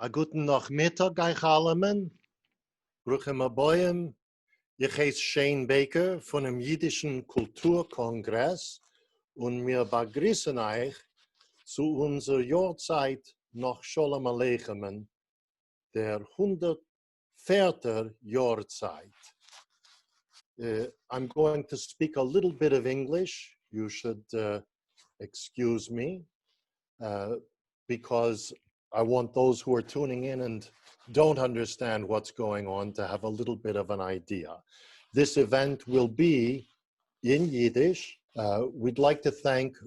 אַ גוטן נאָכמיטאָג אײַך אַלעמען. ברוכים הבאים. איך הייס שיין בעקער פֿונעם ייִדישן קולטור-קאָנגרעס און מיר באַגריסן אײַך צו אונדזער יאָרצײַט נאָך שלום-עליכמען, דער 104טער יאָרצײַט. I'm going to speak a little bit of English. You should excuse me because I want those who are tuning in and don't understand what's going on to have a little bit of an idea. This event will be in Yiddish. We'd like to thank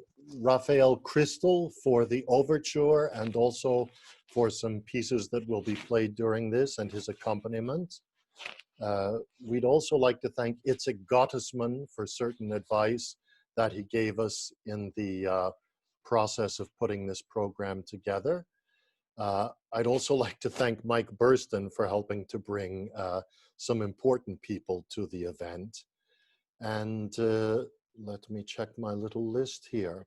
Raphael Crystal for the overture and also for some pieces that will be played during this and his accompaniment. We'd also like to thank Itzik Gottesman for certain advice that he gave us in the process of putting this program together. I'd also like to thank Mike Burston for helping to bring some important people to the event. And let me check my little list here.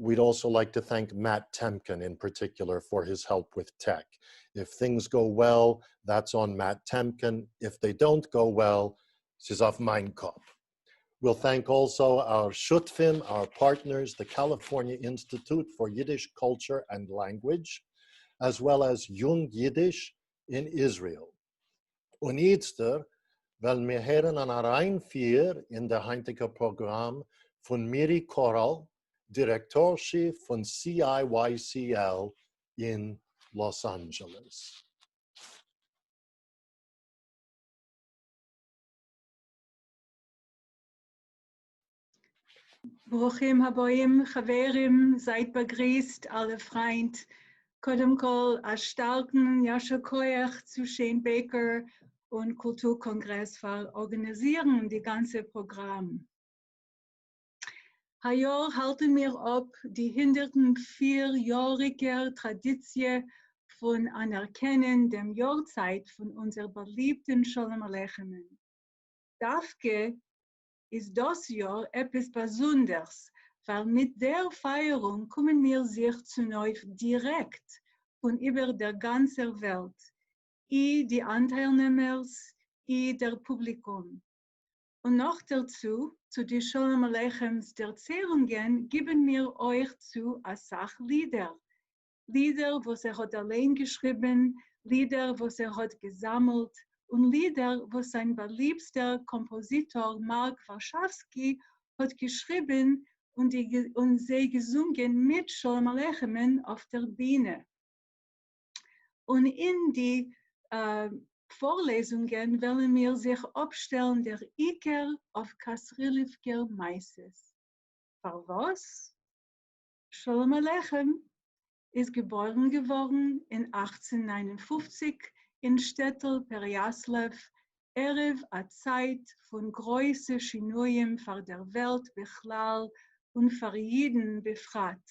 We'd also like to thank Matt Temkin in particular for his help with tech. If things go well, that's on Matt Temkin. If they don't go well, ס'איז אויף מײַן קאָפּ. We'll thank also our שותּפֿים, our partners, the California Institute for Yiddish Culture and Language, as well as Jung Yiddish in Israel. און איצטער וועלן מיר הערן אַן אַרײַנפֿיר אין דער הײַנטיקער פּראָגראַם פֿון מירי קאָראַל, דירעקטאָרשע פֿון CIYCL אין לאָס אַנדזשעלעס. ברוכים הבאים, חבֿרים, זײַט באַגריסט, אַלע פֿרײַנד. קודם כּל, אַ שטאַרקן יישר כּוח צו שיין בעקער און קולטור-קאָנגרעס פֿאַר אָרגאַניזירן די גאַנצע פּראָגראַם. הײַיאָר האַלטן מיר אָפּ די 104-יאָריקע טראַדיציע פֿון אָנערקענען דעם יאָרצײַט פֿון אונדזער באַליבטן שלום-עליכמען. דווקא איז דאָס יאָר עפּעס באַזונדערס, ווײַל מיט דער פֿײַערונג קומען מיר זיך צונויף דירעקט פֿון איבער דער גאַנצער וועלט, אי די אָנטיילנעמערס, אי דער פּובליקום. און נאָך דערצו, צו די שלום-עליכמס דערציילונגען גיבן מיר אויך צו אַ סך לידער. לידער, וואָס ער האָט אַליין געשריבן, לידער, וואָס ער האָט געזאַמלט, און לידער, וואָס זײַן באַליבסטער קאָמפּאָזיטאָר מאַרק וואַרשאַווסקי האָט געשריבן און, די, און זיי געזונגען מיט שלום-עליכמען אויף דער בינע. און אין די פֿאָרלעזונגען וועלן מיר זיך אָפּשטעלן דער עיקר אויף כּתרילעווקער מעשׂות. פֿאַר וואָס? שלום-עליכם איז געבוירן געוואָרן אין 1859 אין שטעטל פּערעיאַסלעוו, ערבֿ אַ צײַט פֿון גרויסע שינויים פֿאַר דער וועלט בכלל און פֿאַר ייִדן בפֿרט.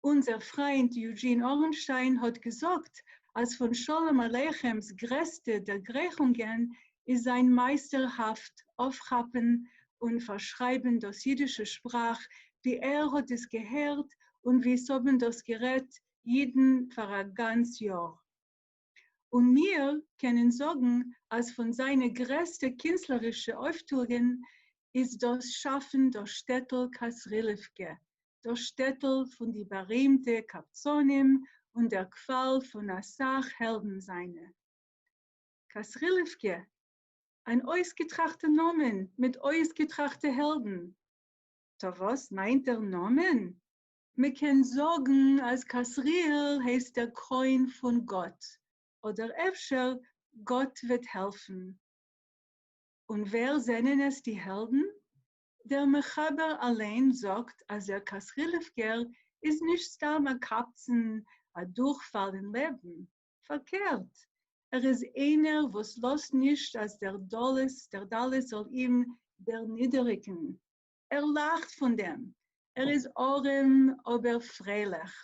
אונדזער פֿרײַנד יוג'ין אָרענשטיין האָט געזאָגט, אַז פֿון שלום-עליכמס גרעסטע דערגרייכונגען איז זײַן מײַסטערהאַפֿט אויפֿכאַפּן און פֿאַרשרײַבן דאָס ייִדישע שפּראַך, ווי ער האָט עס געהערט און ווי ס'האָבן דאָס גערעדט ייִדן פֿאַר אַ גאַנץ יאָר. און מיר קענען זאָגן, אַז פֿון זײַנע גרעסטע קינסטלערישע אויפֿטוען איז דאָס שאַפֿן דאָס שטעטל כּתרילעווקע, דאָס שטעטל פֿון די באַרימטע קבצנים און דער קוואַל פֿון אַ סך העלדן זײַנע. כּתרילעווקע, אַן אויסגעטראַכטער נאָמען מיט אויסגעטראַכטע העלדן. טאָ וואָס מיינט דער נאָמען? מע קען זאָגן, אַז כּתריאל הייסט דער קרוין פֿון גאָט, אָדער אפֿשר גאָט וועט העלפֿן. און ווער זענען עס די העלדן? דער מחבר אַליין זאָגט, אַז דער כּתרילעווקער איז נישט סתּם אַ קבצן, אַ דורכפֿאַל אין לעבן. פֿאַרקערט, ער איז איינער, וואָס לאָזט נישט, אַז דער דלות, דער דלות זאָל אים דערנידעריקן. ער לאַכט פֿון דעם. ער איז אָרעם, אָבער פֿריילעך.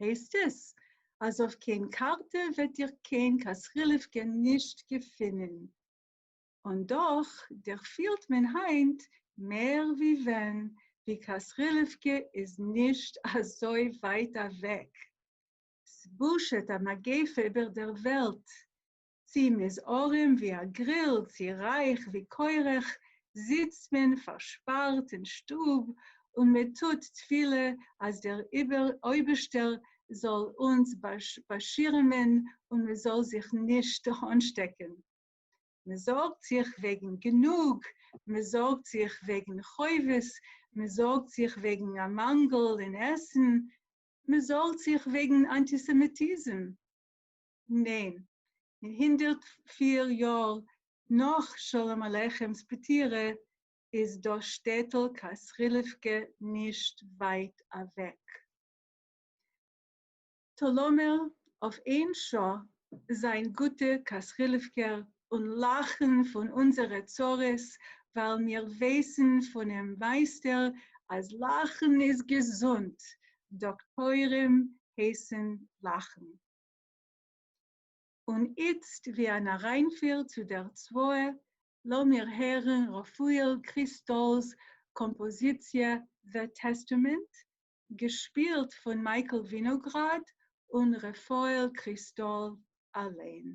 הייסט עס, אַז אויף קיין קאַרטע וועט איר קיין כּתרילעווקע נישט געפֿינען. און דאָך דערפֿילט מען הײַנט מער ווי ווען, ווי כּתרילעווקע איז נישט אַזוי ווײַט אַוועק. ס'בושעט א מגיפה איבער דער וועלט, צי מ'איז אָרעם ווי א גריל, צי רייך ווי קורח, זיצט מען פארשפארט אין שטוב און מען טוט תפילה אז דער אויבערשטער זאל אונז באשירעמען און מען זאל זיך נישט אנשטעקן. מען זארגט זיך וועגן גענוג, מען זארגט זיך וועגן חובות, מען זארגט זיך וועגן א מאנגל אין עסן, מען זארגט זיך וועגן אנטיסעמיטיזם. ניין, אין 104 יאר נאך שלום עליכם'ס פטירה איז דאס שטעטל קאסרילעווקע נישט ווייט אוועק. טא לאמיר אויף איין שעה זיין גוטע קאסרילעווקער און לאכן פון אונזערע צרות, ווייל מיר ווייסן פונעם מייסטער אז לאכן איז געזונט, דאקטוירים הייסן לאכן. און איצט ווי אן אריינפיר צו דער צוואה, לאמיר הערן רפאל קריסטאל'ס קאמפאזיציע The Testament, געשפילט פון מייקל ווינאגראד און רפאל קריסטאל אליין.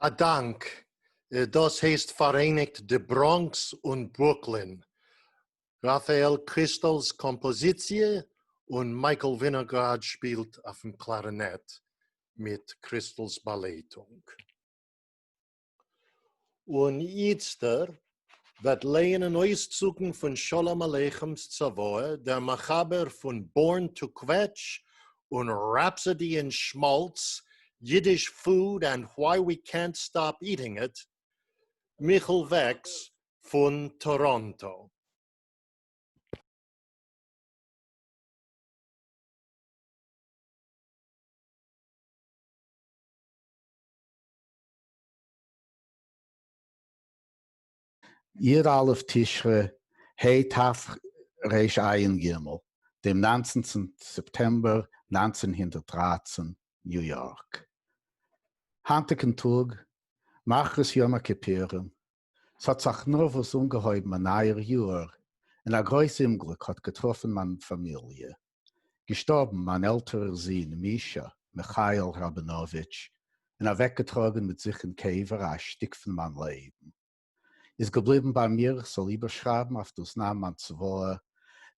אַ דאַנק. דאָס הייסט פֿאַראייניקט די בראָנקס און ברוקלין. ראַפֿאַעל קריסטאָלס קאָמפּאָזיציע און מייקל ווינאָגראַד שפּילט אויפֿן קלאַרינעט מיט קריסטאָלס באַלייטונג. און איצטער וועט לייענען אויסצוגן פֿון שלום עליכמס צוואה, דער מחבר פֿון Born to Kvetch און Rhapsody in Schmaltz, Yiddish Food and Why We Can't Stop Eating It, מיכל וועקס פֿון טאָראָנטאָ. י"א תשרי ה'תרע"ג, דעם 19טן סעפטעמבער 1913, ניו יארק. הײַנטיקן טאָג, מחרת יום הכּיפּורים, ס'האָט זיך נאָר-װאָס אָנגעהױבן אַ נײַער יאָר, און אַ גרױס אומגליק האָט געטראָפֿן מײַן פֿאַמיליע. געשטאָרבן מײַן עלטערער זון מישאַ, מיכאַיִל ראַבינאָװיטש, און אַװעקגעטראָגן מיט זיך אין קבֿר אַ שטיק פֿון מײַן לעבן. איז געבליבן בײַ מיר איך זאָל איבערשרײַבן אױף דאָס נײַ מײַן צװאה,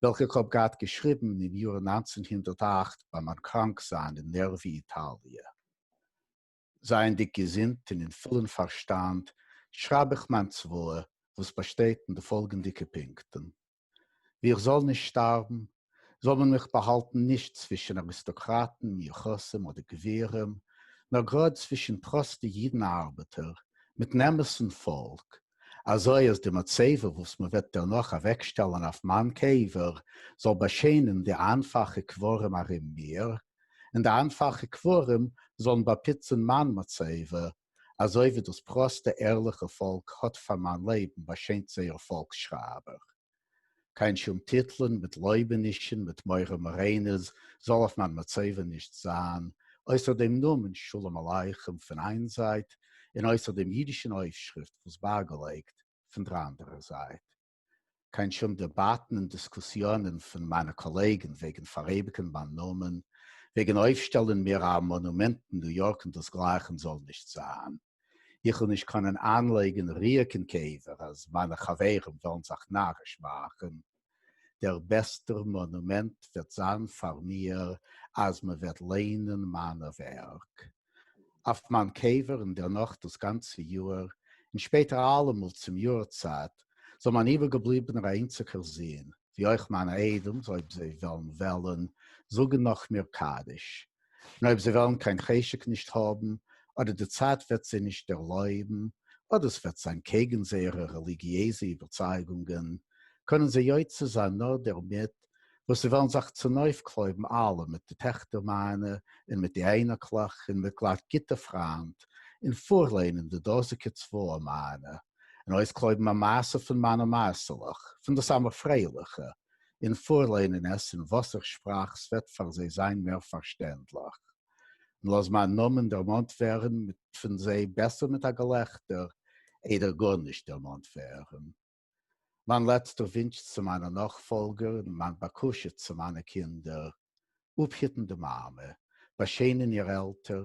װעלכע איך האָב געהאַט געשריבן אין יאָר 1908 בײַ מײַן קראַנק זײַן אין נערװי, איטאַליע. זײַענדיק געזונט און אין פֿולן פֿאַרשטאַנד, שרײַב איך מײַן צװאה, װאָס באַשטײט אין די פֿאָלגנדיקע פּונקטן. װי איך זאָל נישט שטאַרבן, זאָל מען מיך באַהאַלטן נישט צװישן אַריסטאָקראַטן, מיוחסים אָדער גבֿירים, נאָר גראָד צװישן פּראָסטע ייִדן-אַרבעטער, מיטן אמתן פֿאָלק, אַזױ אַז די מצבֿה, װאָס מע װעט דערנאָך אַװעקשטעלן אױף מײַן קבֿר, זאָל באַשײנען די אײנפֿאַכע קבֿרים אַרום מיר, און די אײנפֿאַכע קבֿרים זאָלן באַפּוצן מײַן מצבֿה, אַזױ װי דאָס פּראָסטע ערלעכע פֿאָלק האָט פֿאַר מײַן לעבן באַשײנט זײער פֿאָלקס-שרײַבער. קײן שום טיטלען מיט לױבענישן, מיט מורה-מורינוס זאָל אױף מײַן מצבֿה נישט זײַן, אױסער דעם נאָמען שלום-עליכם פֿון אײן זײַט און אױסער דעם ייִדישן אױפֿשריפֿט װאָס בײַגעלײגט פֿון דער אַנדערער זײַט. קיין שום דעבאטן און דיסקוסיאנען פון מיינע קאלעגן וועגן פאראייביגן מיין נאמען, וועגן אויפשטעלן מיר א מאנומענט אין ניו יארק און דאס גלייכן זאל נישט זיין. איך וועל נישט קענען איינלייגן רואיג אין קבר אז מיינע חברים וועלן זיך נאריש מאכן. דער בעסטער מאנומענט וועט זיין פאר מיר אז מען וועט ליינען מיינע ווערק אויף מיין קבר און דערנאך דאס גאנצע יאר און שפעטער אלעמאל צום יארצייט זאל מיין איבערגעבליבענער איינציגער זון, ווי אויך מיינע איידעמס אויב זיי וועלן וועלן, זאגן נאך מיר קדיש. און אויב זיי וועלן קיין חשק נישט האבן, אדער די צייט וועט זיי נישט ערלויבן, אדער ס'וועט זיין קעגן זייערע רעליגיעזע איבערצייגונגען, קענען זיי יוצא זיין נאר דערמיט, וואס זיי וועלן זיך צונויפקלויבן אלע מיט די טעכטער מיינע און מיט די אייניקלעך און מיט גלאט גוטע פריינט, און פארליינען די דאזיקע צוואה מיינע, און אויסקלויבן א מעשה פון מיינע מעשה'לעך, פון די סאמע פרייליכע, און פארליינען עס אין וואסער שפראך ס'וועט פאר זיי זיין מער פארשטענדליך. און לאז מיין נאמען דערמאנט ווערן פון זיי בעסער מיט א געלעכטער, איידער גארנישט דערמאנט ווערן. מיין לעצטער ווינטש צו מיינע נאכפאלגער און מיין בקשה צו מיינע קינדער, אפהיטן די מאמע, באשיינען איר עלטער,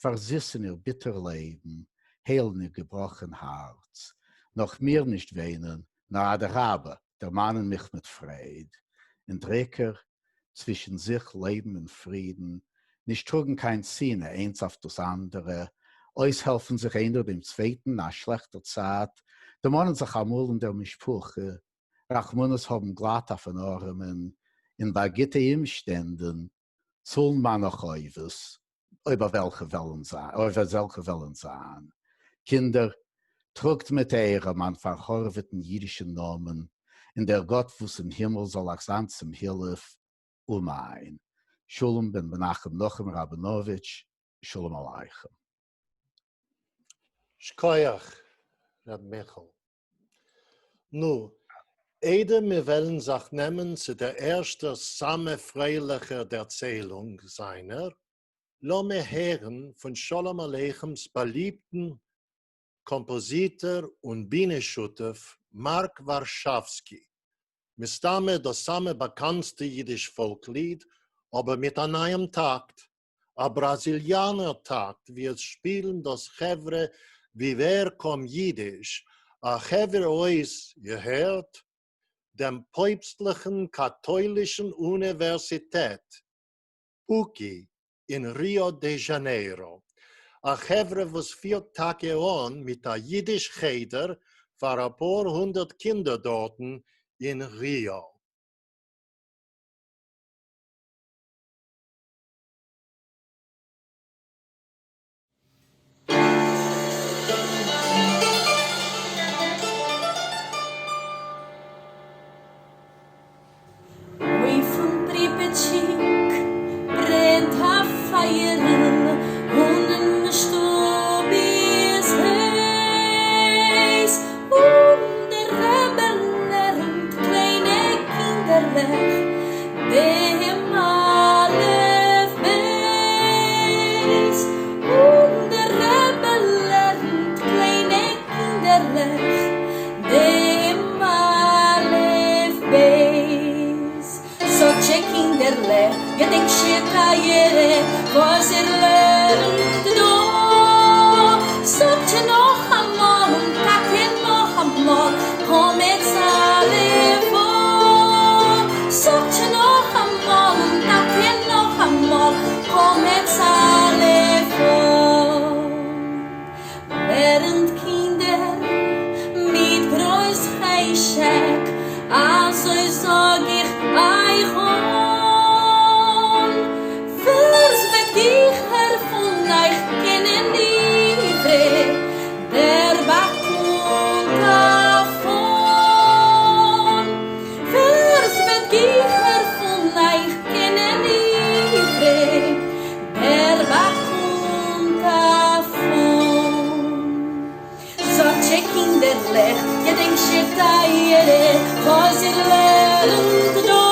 פארזיסן איר ביטער לעבן, היילן איר געבראכן הארץ, נאך מיר נישט וויינען, נאר אדרבה, דערמאנען מיך מיט פרייד, און דער עיקר, צווישן זיך לעבן אין פרידן, נישט טראגן קיין שנאה איינס אויף דאס אנדערע, אויסהעלפן זיך איינער דעם צווייטן אין א שלעכטער צייט, דערמאנען זיך אמאל אין דער משפחה, רחמנות האבן גלאט אויפן ארעמען, און ביי גוטע אומשטענדן, צאלן מיינע חובות, אויב אוועלכע וועלן זיין, אויב אזעלכע וועלן זיין. קינדער, טראגט מיט עהרע מיין פארהארעוועטן אידישן נאמען, און דער גאט וואס אין הימל זאל אייך זיין צום הילף, אמן. שלום בן מנחם נחום ראבינאוויטש, שלום עליכם. שקויעך ר' מיכל. נו, איידער מיר וועלן זיך נעמען צו דער ערשטער סאמע פרייליכער דערציילונג זיינער, לאמיר הערן פון שלום עליכם'ס באליבטן קאמפאזיטאר און בינע-שותף מארק ווארשאווסקי, מסתמא דאס סאמע באקאנטסטע אידיש פאלק-ליד, אבער מיט א נייעם טאקט, א בראזיליאנער טאקט ווי עס שפילן דאס חברה ווי ווער קען אידיש, א חברה אויס, איר הערט? דעם פויבסטליכן קאטוילישן אוניווערסיטעט, פוקי, אין ריאו דע זשאנעירא, א חברה וואס פירט טאקע אן מיט א אידיש חדר פאר אפאר הונדערט קינדער דארטן אין ריאו. אויפן פריפעטשיק ברענט א פייערל און אין שטוב איז הייס, און דער רבי לערנט קליינע לערנט דא? זאגט זשע נאכאמאל און טאקע נאכאמאל, קומטס אלע פאר. זאגט זשע נאכאמאל און טאקע נאכאמאל, קומטס אלע פאר. לערנט קינדער מיט גרויס חשק, אזוי זאג איך אייך אן, ווער ס'וועט גיכער פון אייך קענען עברי, דער באקומט א פאן. ווער ס'וועט גיכער פון אייך קענען עברי, דער באקומט א פאן. זאגט זשע קינדערלעך, געדענקט זשע טייערע, וואס איר לערנט דא.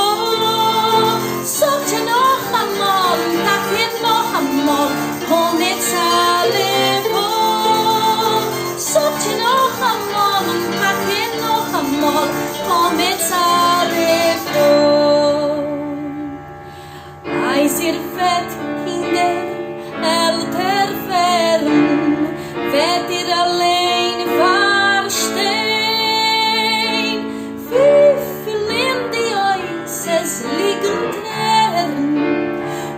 זאגט זשע נאכאמאל און טאקע נאכאמאל, קומטס אלע פאר. זאגט זשע נאכאמאל און טאקע נאכאמאל, קומטס אלע פאר. אז איר וועט, קינדער, עלטער ווערן, וועט איר אליין פארשטיין, וויפיל אין די אותות ליגן טרערן,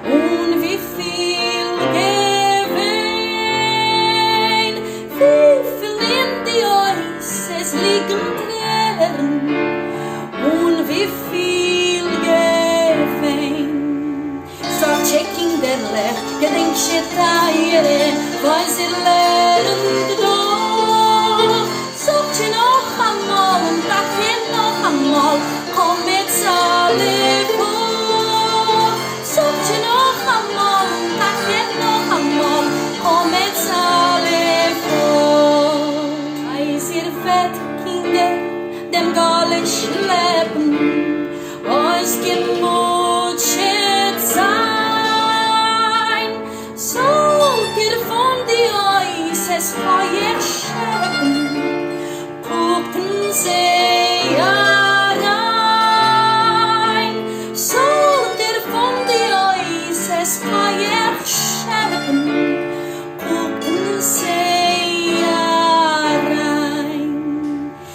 און וויפיל געוויין, וויפיל אין די אותות ליגן טרערן, און וויפיל געוויין. זאגט זשע קינדערלעך, געדענקט זשע טייערע, וואס איר לערנט דא. זאגט זשע נאכאמאל און טאקע נאכאמאל, קומטס אלע פאר. זאגט זשע נאכאמאל און טאקע נאכאמאל, קומטס אלע פאר. אז איר וועט, קינדער, דעם גלות שלעפן, אויסגעמוטשעט זיין, זאלט איר פון די אותות כח שעפן, קוקט אין זיי אריין. זאלט איר פון די אותות כח שעפן, קוקט אין זיי אריין.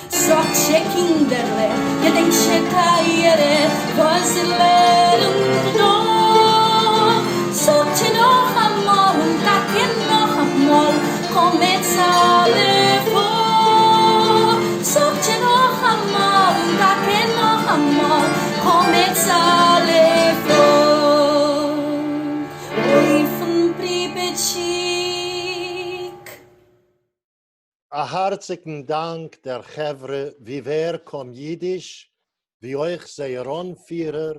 זאגט זשע קינדערלעך, געדענקט זשע טייערע, וואס איר לערנט דא. זאגט זשע נאכאמאל און טאקע נאכאמאל, קומטס אלע פאר. זאגט זשע נאכאמאל און טאקע נאכאמאל, קומטס אלע פאר. אויפן פריפעטשיק. א הארציגן דאנק דער חברה וויווער קאם אידיש, ווי אויך זייער אנפירער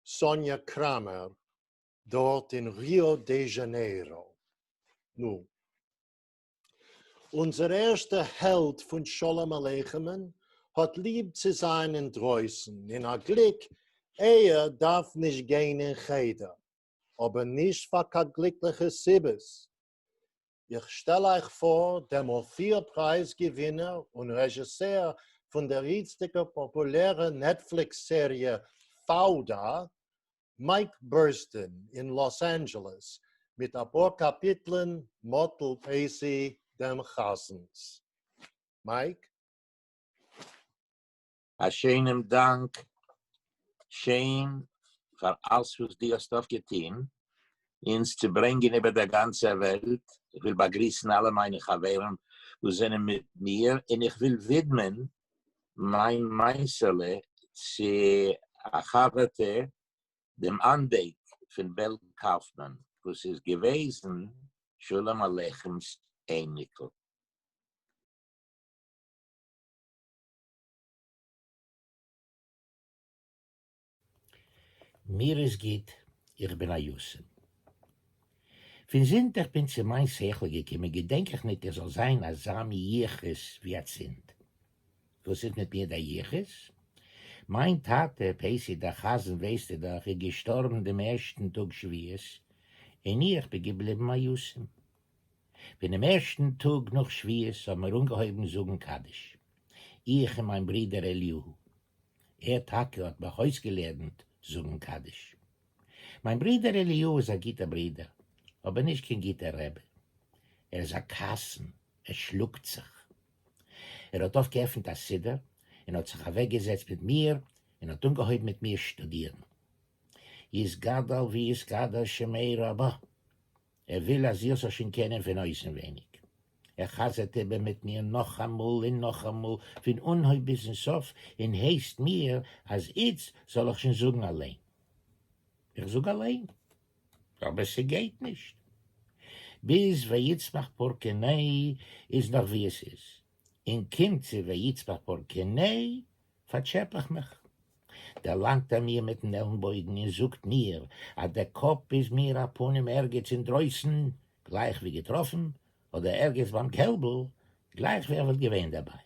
סאניא קראמער דארט אין ריאו דע זשאנעירא. נו. אונזער ערשטער העלד פון שלום עליכם'ן האט ליב צו זיין אינדרויסן, און א גליק ער דארף נישט גיין אין חדר, אבער נישט פאר קיין גליקליכע סיבות. איך שטעל אייך פאר דעם אופיר פרייז געווינער און רעזשיסער פון דער איצטיגער פאפולערע נעטפליקס סעריע פאודא, מייק בורסטין אין לאס אנדזשעלעס, מיט אפאר קאפיטלען מאטל פייסי דעם חזנ'ס. מייק? א שיינעם דאנק שיין פאר אלס וואס דו האסט אויפגעטון אונז צו ברענגען איבער דער גאנצער וועלט. איך וויל באגריסן אלע מיינע חברים וואס זענען מיט מיר, און איך וויל ווידמען מיין מעשה'לע צו א חבר'טע, דעם אנדענק פון בערל קאופמאן, וואס איז געוועזן שלום עליכם'ס אייניקל. מיר איז גוט, איך בין א יתום. פון זינט איך בין צו מיין שכל געקומען געדענק איך ניט איך זאל זיין אזא מיוחס ווי אצינד. וואס איז מיט מיר דער יחוס? מיין טאטע, פייסי דער חזן ווייסטו דאך, איז געשטארבן דעם ערשטן טאג שבועות, און איך בין געבליבן א יתום. פונעם ערשטן טאג נאך שבועות האבן מיר אנגעהויבן זאגן קדיש, איך און מיין ברודער אליהו. ער טאקע האט מיך אויסגעלערנט זאגן קדיש. מיין ברודער אליהו איז א גוטער ברודער. אבער נישט קיין גוטער רבי. ער איז א כעסן, ער שלאגט זיך. ער האט אויפגעעפנט א סידור און האט זיך אוועקגעזעצט מיט מיר און האט אנגעהויבן מיט מיר שטודירן. יתגדל ויתקדש שמיה רבא. ער וויל אז איך זאל שוין קענען פון אויסנווייניג. ער חזר'ט איבער מיט מיר נאכאמאל און נאכאמאל פון אנהויב ביזן סוף און הייסט מיר אז איצט זאל איך שוין זאגן אליין. איך זאג אליין, אבער ס'גייט נישט. ביז ויצמח פורקניה איז נאך ווי עס איז, און קומט צו ויצמח פורקניה פארטשעפ איך מיך. דערלאנגט ער מיר מיטן עלנבויגן און זאגט מיר אז דער קאפ איז מיר א פנים ערגעץ אינדרויסן, גלייך ווי געטראפן, אדער ערגעץ ביים קעלבל, גלייך ווי ער וואלט געווען דערביי.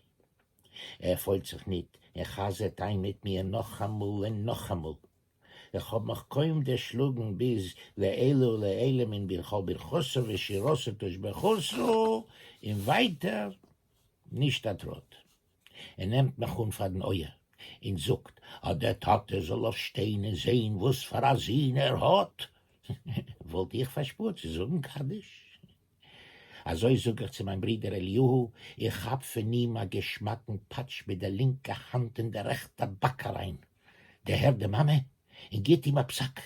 ער פוילט זיך ניט און חזר'ט איין מיט מיר נאכאמאל און נאכאמאל. איך האב מיך קוים דערשלאגן ביז לעילא ולעילא מן ברכו ברכתו ושירתו תשבחותו און ווייטער נישט א טראט. ער נעמט מיך אן פאר דעם אויער און זאגט אז דער טאטע זאל אויף שטיין און זעהן וואס פאר א זון ער האט, וואלט איך פארשפארט צו זאגן קדיש. אזוי זאג איך צו מיין ברודער אליהו, איך כאפ פון אים א געשמאקן פאטש מיט דער לינקע האנט אין דער רעכטע באק אריין, דערהערט די מאמע און גיט אים א פסק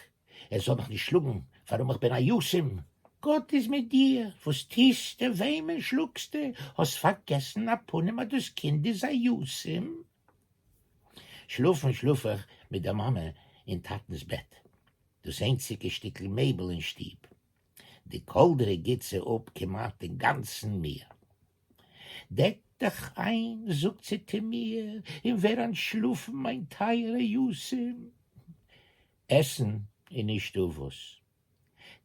ער זאל מיך נישט שלאגן ווארום איך בין א יתום. גאט איז מיט דיר, וואס טוסטו, וועמען שלאגסטו, האסט פארגעסן א פנים אז דאס קינד איז א יתום? שלאפן שלאף איך מיט דער מאמע אין טאטנס בעט, דאס איינציגע שטיקל מעבל אין שטוב. די קאלדרע גיט זי אפ כמעט אינגאנצן מיר. דעק דיך איין, זאגט זי צו מיר, און ווער אנטשלאפן מיין טייערע יתום. עסן איז נישטא וואס.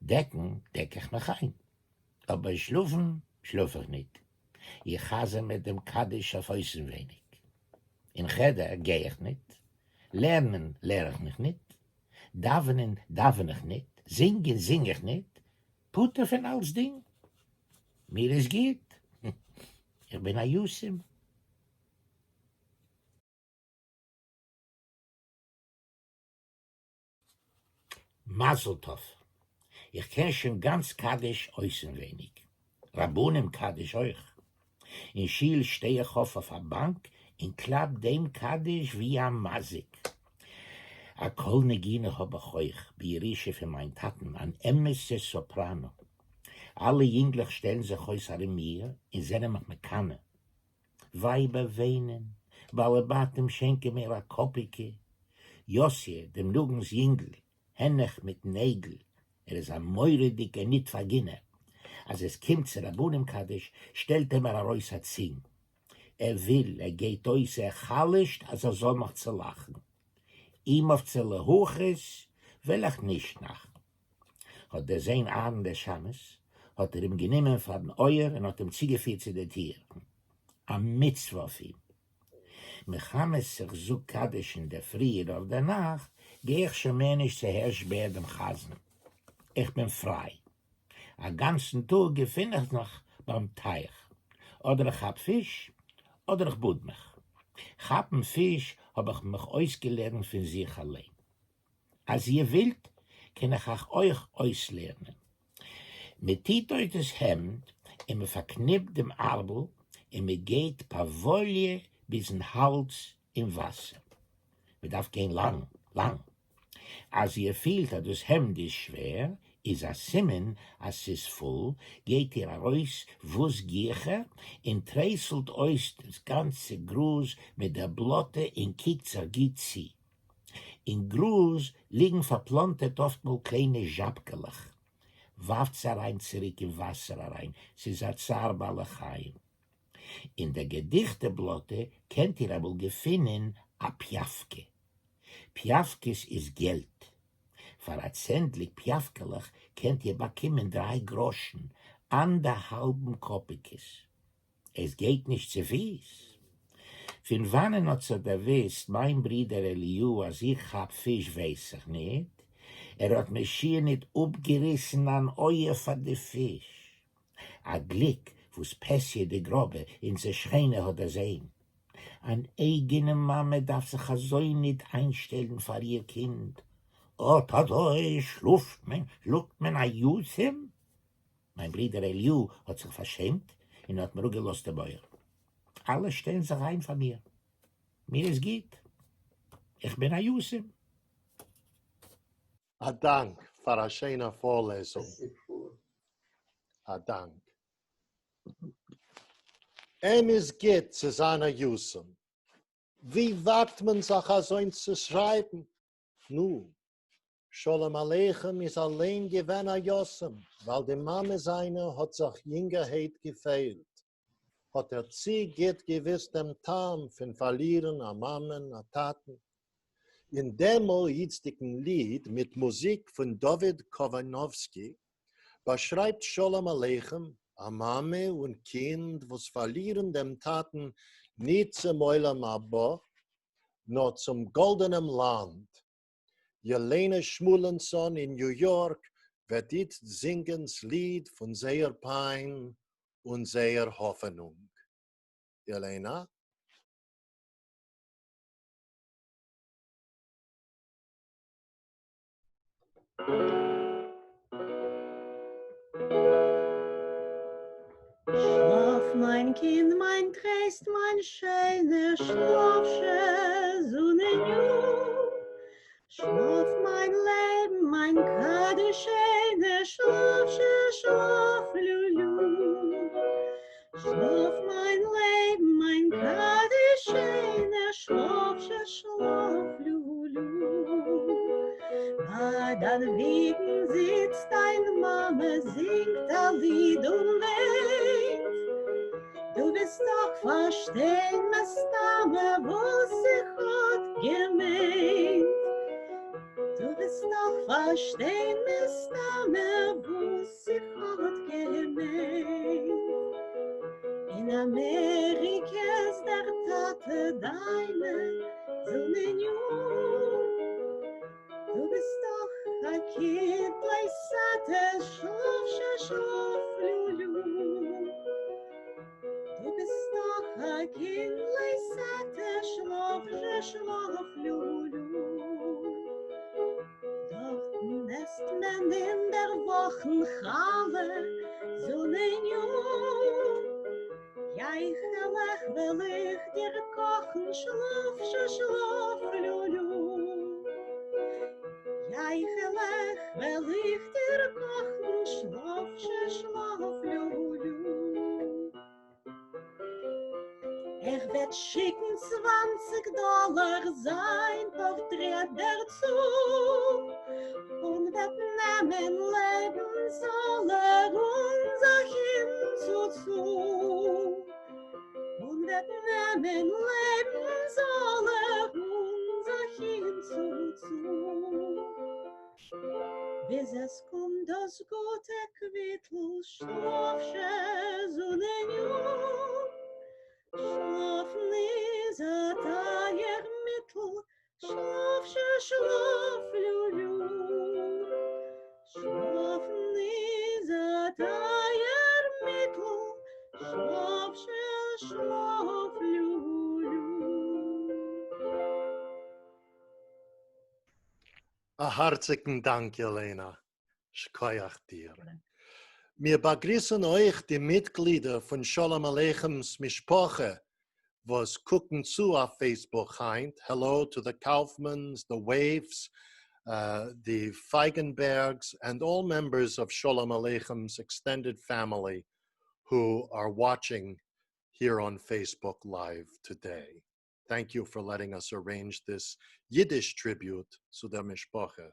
דעקן דעק איך מיך איין, אבער שלאפן שלאף איך ניט. איך חזר מיט דעם קדיש אויף אויסנווייניג. אין חדר גיי איך ניט, לערנען לער איך מיך ניט, דאווענען דאווען איך ניט, זינגען זינג איך ניט, פטור פון אלצדינג. מיר איז גוט, איך בין א יתום. מזל טוב! איך קען שוין גאנץ קדיש אויסנווייניג. רבנים קדיש אויך. אין שול שטיי איך אויף אויף א באנק און קלאפ דעם קדיש ווי א מזיק. א קול נגינה האב איך אויך, בירושה פון מיין טאטן, אן אמת'ע סאפראנא. אלע יונגלעך שטעלן זיך אויס ארום מיר און זענען מיך מקנא. ווייבער וויינען, בעלי בתים שענקען מיר א קאפיקע. יאסיע, דעם נגן'ס יונגל, הענעך מיטן אייגל, ער איז א מורא'דיגער ניט פארגינער, אז עס קומט צו רבנים קדיש שטעלט ער מיר ארויס א צונג, ער וויל, ער גייט אויס, ער חלש'ט אז ער זאל מיך צולאכן, אים אויף צו להכעיס וויל איך נישט נאכן. האט דערזען אהרן דער שמש, האט ער אים גענומען פארן אויער און האט אים צוגעפירט צו דער טיר, א מצוה אויף אים. מחמת איך זאג קדיש אין דער פרי און אויף דער נאכט, גיי איך שוין מער נישט צו הערש בער דעם חזן. איך בין פריי. א גאנצן טאג געפין איך זיך ביים טייך. אדער איך כאפ פיש, אדער איך באד מיך. כאפן פיש האב איך מיך אויסגעלערנט פון זיך אליין. אז איר ווילט קען איך אייך אויך אויסלערנען. מען טוט אויס דאס העמד און מען פארקניפט דעם ארבל און מען גייט פאוואליע ביזן האלז אין וואסער. מען דארף גיין לאנג, לאנג. אז איר פילט אז דאס העמד איז שווער, איז א סימן אז ס'איז פול, גייט איר ארויס וואס גיכער און טרייסלט אויס דאס גאנצע גראז מיט דער בלאטע און קוקט זיך גוט צו. אין גראָז ליגן פֿאַרפּלאָנטערט אָפֿטמאָל קליינע זשאַבקעלעך. וואַרפֿט זיי אַרײַן צוריק אין וואַסער אַרײַן, ס'איז אַ צער בעלי-חיים. אין דער געדיכטער בלאָטע קענט איר אַמאָל געפֿינען אַ פּיאַווקע. פּיאַווקעס איז געלט. פֿאַר אַ צענדליק פּיאַווקעלעך קענט איר באַקומען דרײַ גראָשן, אַנדערהאַלבן קאָפּיקעס. עס גייט נישט צופיס. פון וואנען האט זיך דערוואוסט מיין ברודער אליהו אז איך כאפ פיש ווייס איך ניט, ער האט מיר שיער ניט אפגעריסן אן אויער פאר די פיש. א גליק וואס פעסיע די גראבע, אונזער שכנה, האט דערזען. אן אייגענע מאמע דארף זיך אזוי ניט איינשטעלן פאר איר קינד. אט אזוי שלאפט מען, שלאגט מען א יתום? מיין ברודער אליהו האט זיך פארשעמט און האט מיר אפגעלאזט דעם אויער. אלע שטעלן זיך איין פאר מיר. מיר איז גוט. איך בין א יתום. אַ דאַנק פֿאַר אַ שיינער פֿאָרלעזונג. אַ דאַנק. אים איז גוט צו זײַן אַ יתום. ווי וואַגט מען זיך אַזוינס צו שרײַבן? נו, שלום עליכם איז אַליין געווען אַ יתום, ווײַל די מאַמע זײַנע האָט זיך יונגערהייט געפֿעלט. האָט ער צו גוט געוווּסט דעם טעם פֿון פֿאַרלירן אַ מאַמען, אַ טאַטן. אין דעם איצטיקן ליד מיט מוזיק פֿון דוד קאָוואַנאָווסקי באַשרײַבט שלום עליכם אַ מאַמע און קינד וואָס פֿאַרלירן דעם טאַטן ניט צום עולם-הבא, נאָר צום גאָלדענעם לאַנד. יעלענע שמולענסאָן אין ניו-יאָרק וועט איצט זינגען ס'ליד פֿון זייער פּײַן און זייער האָפֿענונג. יעלענאַ? שלאָף, מײַן קינד, מײַן טרייסט, מײַן שיינער, שלאָף זשע, זונעניו. שלאָף, מײַן לעבן, מײַן קדיש שיינער, שלאָף זשע, שלאָף, לולו. שלאָף, מײַן לעבן, מײַן קדיש שיינער, שלאָף זשע, שלאָף, לולו. בײַ דײַן וויגן זיצט דײַן מאַמע, זינגט אַ ליד און וויינט. דו וועסט דאָך פֿאַרשטיין מסתּמא וואָס איך האָט געמיינט. דו וועסט דאָך פֿאַרשטיין מסתּמא וואָס איך האָט געמיינט. אין אַמעריקע איז דער טאַטע דײַנער, זונעניו. דו ביסט דאָך אַ קינד, לעת־עתּה, שלאָף זשע, שלאָף, לולו. דו ביסט דאָך אַ קינד, לעת־עתּה, שלאָף זשע, שלאָף, לולו. דאָרטן עסט מען אין דער וואָכן חלה, זונעניו. יייכעלעך וועל איך דיר קאָכן, שלאָף זשע, שלאָף, לולו. יייכעלעך וועל איך דיר קאָכן, שלאָף זשע, שלאָף, לולו. ער וועט שיקן 20 דאָלאַר זײַן פּאָרטרעט דערצו און וועט נעמען לעבן זאָל ער אונדז אַהינצוצו. און וועט נעמען לעבן זאָל ער אונדז אַהינצוצו. ביז עס קומט דאָס גוטע קוויטל, שלאָף זשע, זונעניו. שלאָפֿן איז אַ טײַער מיטל, שלאָף זשע, שלאָף, לולו. שלאָפֿן איז אַ טײַער מיטל, שלאָף זשע, שלאָף, לולו. אַ האַרציקן דאַנק, יעלענאַ. שכּוח דיר. מיר באַגריסן אויך די מיטגלידער פֿון שלום עליכמס משפּחה, וואָס קוקן צו אויף Facebook הײַנט. Hello to the Kaufmans, the Waifs, the Feigenbergs, and all members of Sholem Aleichem's extended family who are watching here on Facebook Live today. Thank you for letting us arrange this Yiddish tribute צו דער משפּחה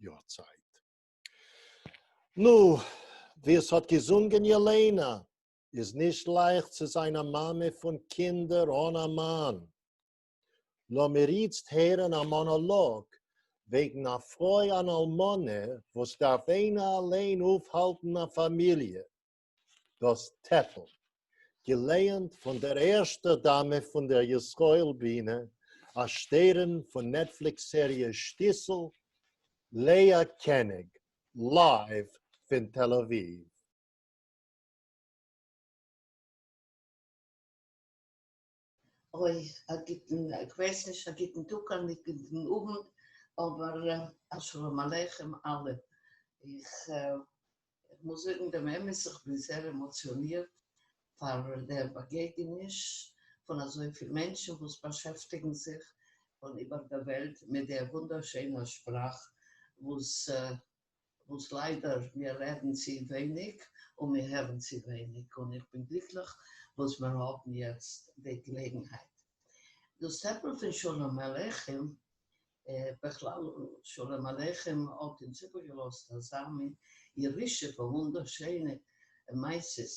יאָרצײַט. נו, ווי עס האָט געזונגען יעלענאַ, איז נישט לײַכט צו זײַן אַ מאַמע פֿון קינדער אָן אַ מאַן. לאָמיר איצט הערן אַ מאָנאָלאָג וועגן אַ פֿרוי אַן אַלמנה, וואָס דאַרף איינע אַליין אויפֿהאַלטן אַ פֿאַמיליע. דאָס טעפּל, געלייענט פֿון דער ערשטער דאַמע פֿון דער ישׂראל-בינע, אַ שטערן פֿון Netflix-סעריע שטיסל, לאה קעניג, live פֿון תּל-אָבֿיבֿ. אוי, אַ גוטן, איך ווייס נישט, אַ גוטן טאָג, אַ גוטן אָוונט, אָבער אַ שלום עליכם אַלע. איך איך מוז זאָגן דעם אמת, איך בין זייער עמאָציאָנירט פֿאַר דער באַגעגעניש פֿון אַזוי פֿיל מענטשן, וואָס באַשעפֿטיקן זיך פֿון איבער דער וועלט מיט דער וווּנדערשענער שפּראַך, וואָס, וואָס ליידער מיר רעדן צו ווייניק און מיר הערן צו ווייניק. און איך בין גליקלעך, וואָס מיר האָבן יעצט די געלעגנהייט. דאָס טעפּל פֿון שלום עליכם, בכלל, שלום עליכם האָט אונדז איבערגעלאָזט אַזאַ מין ירושה פֿון וווּנדערשענע מעשׂות.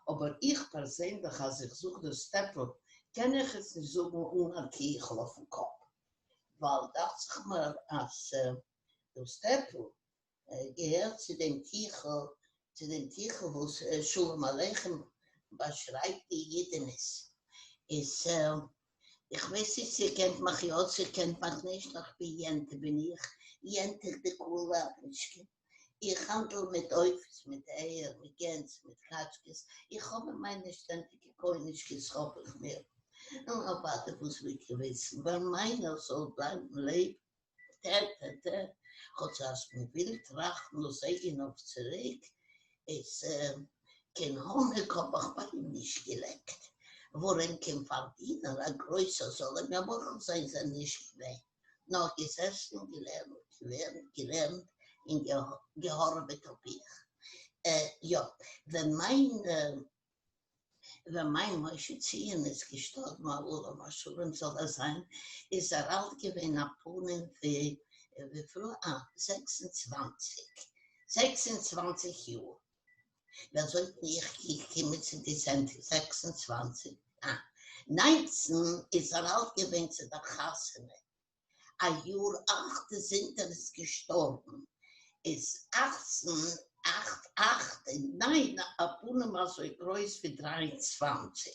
אָבער איך פּערזענלעך, אַז איך זאָג דאָס טעפּל, קען איך עס נישט זאָגן אָן אַ טיכל אויפֿן קאָפּ, ווײַל דאַכט זיך מיר, אַז דאָס טעפּל געהערט צו דעם טיכל, צו דעם טיכל וואָס שלום עליכם באַשרײַבט די ייִדענעס. איז איך ווייס נישט צי איר קענט מיך יא צי איר קענט מיך נישט, נאר כ'בין יענטע בין איך, יענטע די קולעבניטשקע. איך האנדל מיט עופות, מיט אייער, מיט גענז, מיט קאטשקעס, איך האב אין מיינע שטענדיגע קוינישקעס האב איך מיר. נו אוודאי וואס ווילט איר וויסן, ווען מיינער זאל בלייבן לעבן, טע טע טע, כאטש אז מען וויל טראכטן דאס אייגענע אויף צוריק, איז קיין האניג האב איך ביי אים נישט געלעקט, ווארום קיין פארדינער א גרויסער זאל ער מיר מוחל זיין איז ער נישט געווען, נאר געזעסן געלערנט געלערנט געלערנט און געהארעוועט האב איך. יא, ווען מיין ווען מיין משה ציון איז געשטארבן עליו השלום זאל ער זיין, איז ער אלט געווען א פנים ווי וויפיל? אה, 26, 26 יאר. ווי אזוי בין איך געקומען צו די 26? אה, 19 איז ער אלט געווען צו דער חתונה, א יאר אכט זינט ער איז געשטארבן איז אכצן אכט אכט און ניין א פנים אזוי גרויס ווי 23.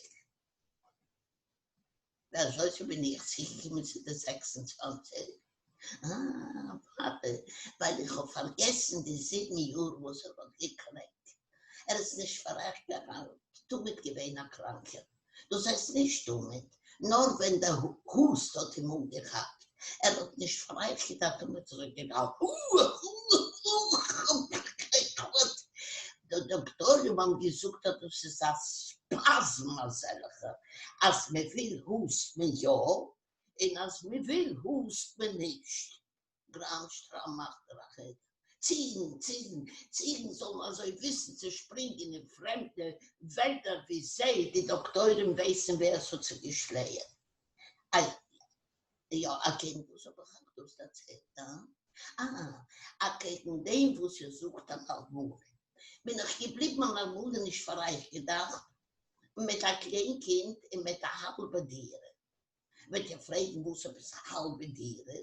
ווי אזוי בין איך צוגעקומען צו די 26? אה, אוודאי, ווייל איך האב פארגעסן די זיבן יאר וואס ער האט געקרענקט. ער איז נישט פאר אייך געוואלד תמיד געווען א קראנקער. דאס הייסט נישט תמיד, נאר ווען דער הוסט האט אים אנגעכאפט. ער האט נישט פאר אייך געדאכט תמיד אזוי געגאנגען. די דאקטוירים האבן געזאגט אז דאס איז א ספאזם אזעלכער, אז מען וויל הוסט מען יא, און אז מען וויל הוסט מען נישט. גראם שטראם מאכט ער א חדר. ציגן, ציגן, ציגן זאלן אזוי וויסן צו שפרינגען אין פרעמדע וועלדער ווי זיי, די דאקטוירים, ווייסן ווער עס האט זיי געשלייערט. איי, יא, אקעגן וואס האב איך אייך דאס דערציילט, הא? אה, אקעגן דעם וואס איר זאגט אן אלמנה. בין איך געבליבן אן אלמנה נישט פאר אייך געדאכט, מיט א קליין קינד און מיט א האלבע דירה. וועט איר פרעגן וואס עפעס א האלבע דירה?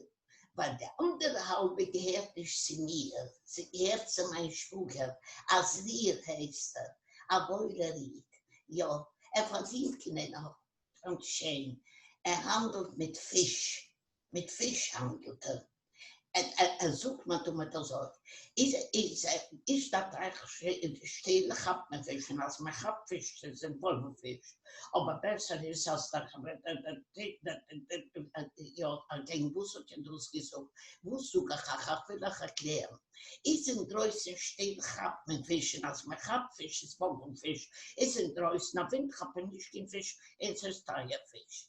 ווייל די אנדערע האלבע געהערט נישט צו מיר, ס'געהערט צו מיין שוואגער, עזריאל הייסט ער, א וואוילער איד, יא, ער פארדינט קיין עין הרע גאנץ שיין, ער האנדלט מיט פיש, מיט פיש האנדלט ער, ער זאגט מיר תמיד אזוי, איז איז איז דער טייך שטיל כאפט מען פיש, און אז מען כאפט פיש איז עס וואוילע פיש, אבער בעסער איז אז דער יא, אקעגן וואס האט איר דאס געזאגט? וואס זאג איך אייך? איך וויל אייך ערקלערן. איז אינדרויסן שטיל כאפט מען פיש, און אז מען כאפט פיש איז וואויל פיש, איז אינדרויסן א ווינט כאפט מען נישט קיין פיש, און ס'איז טייער פיש.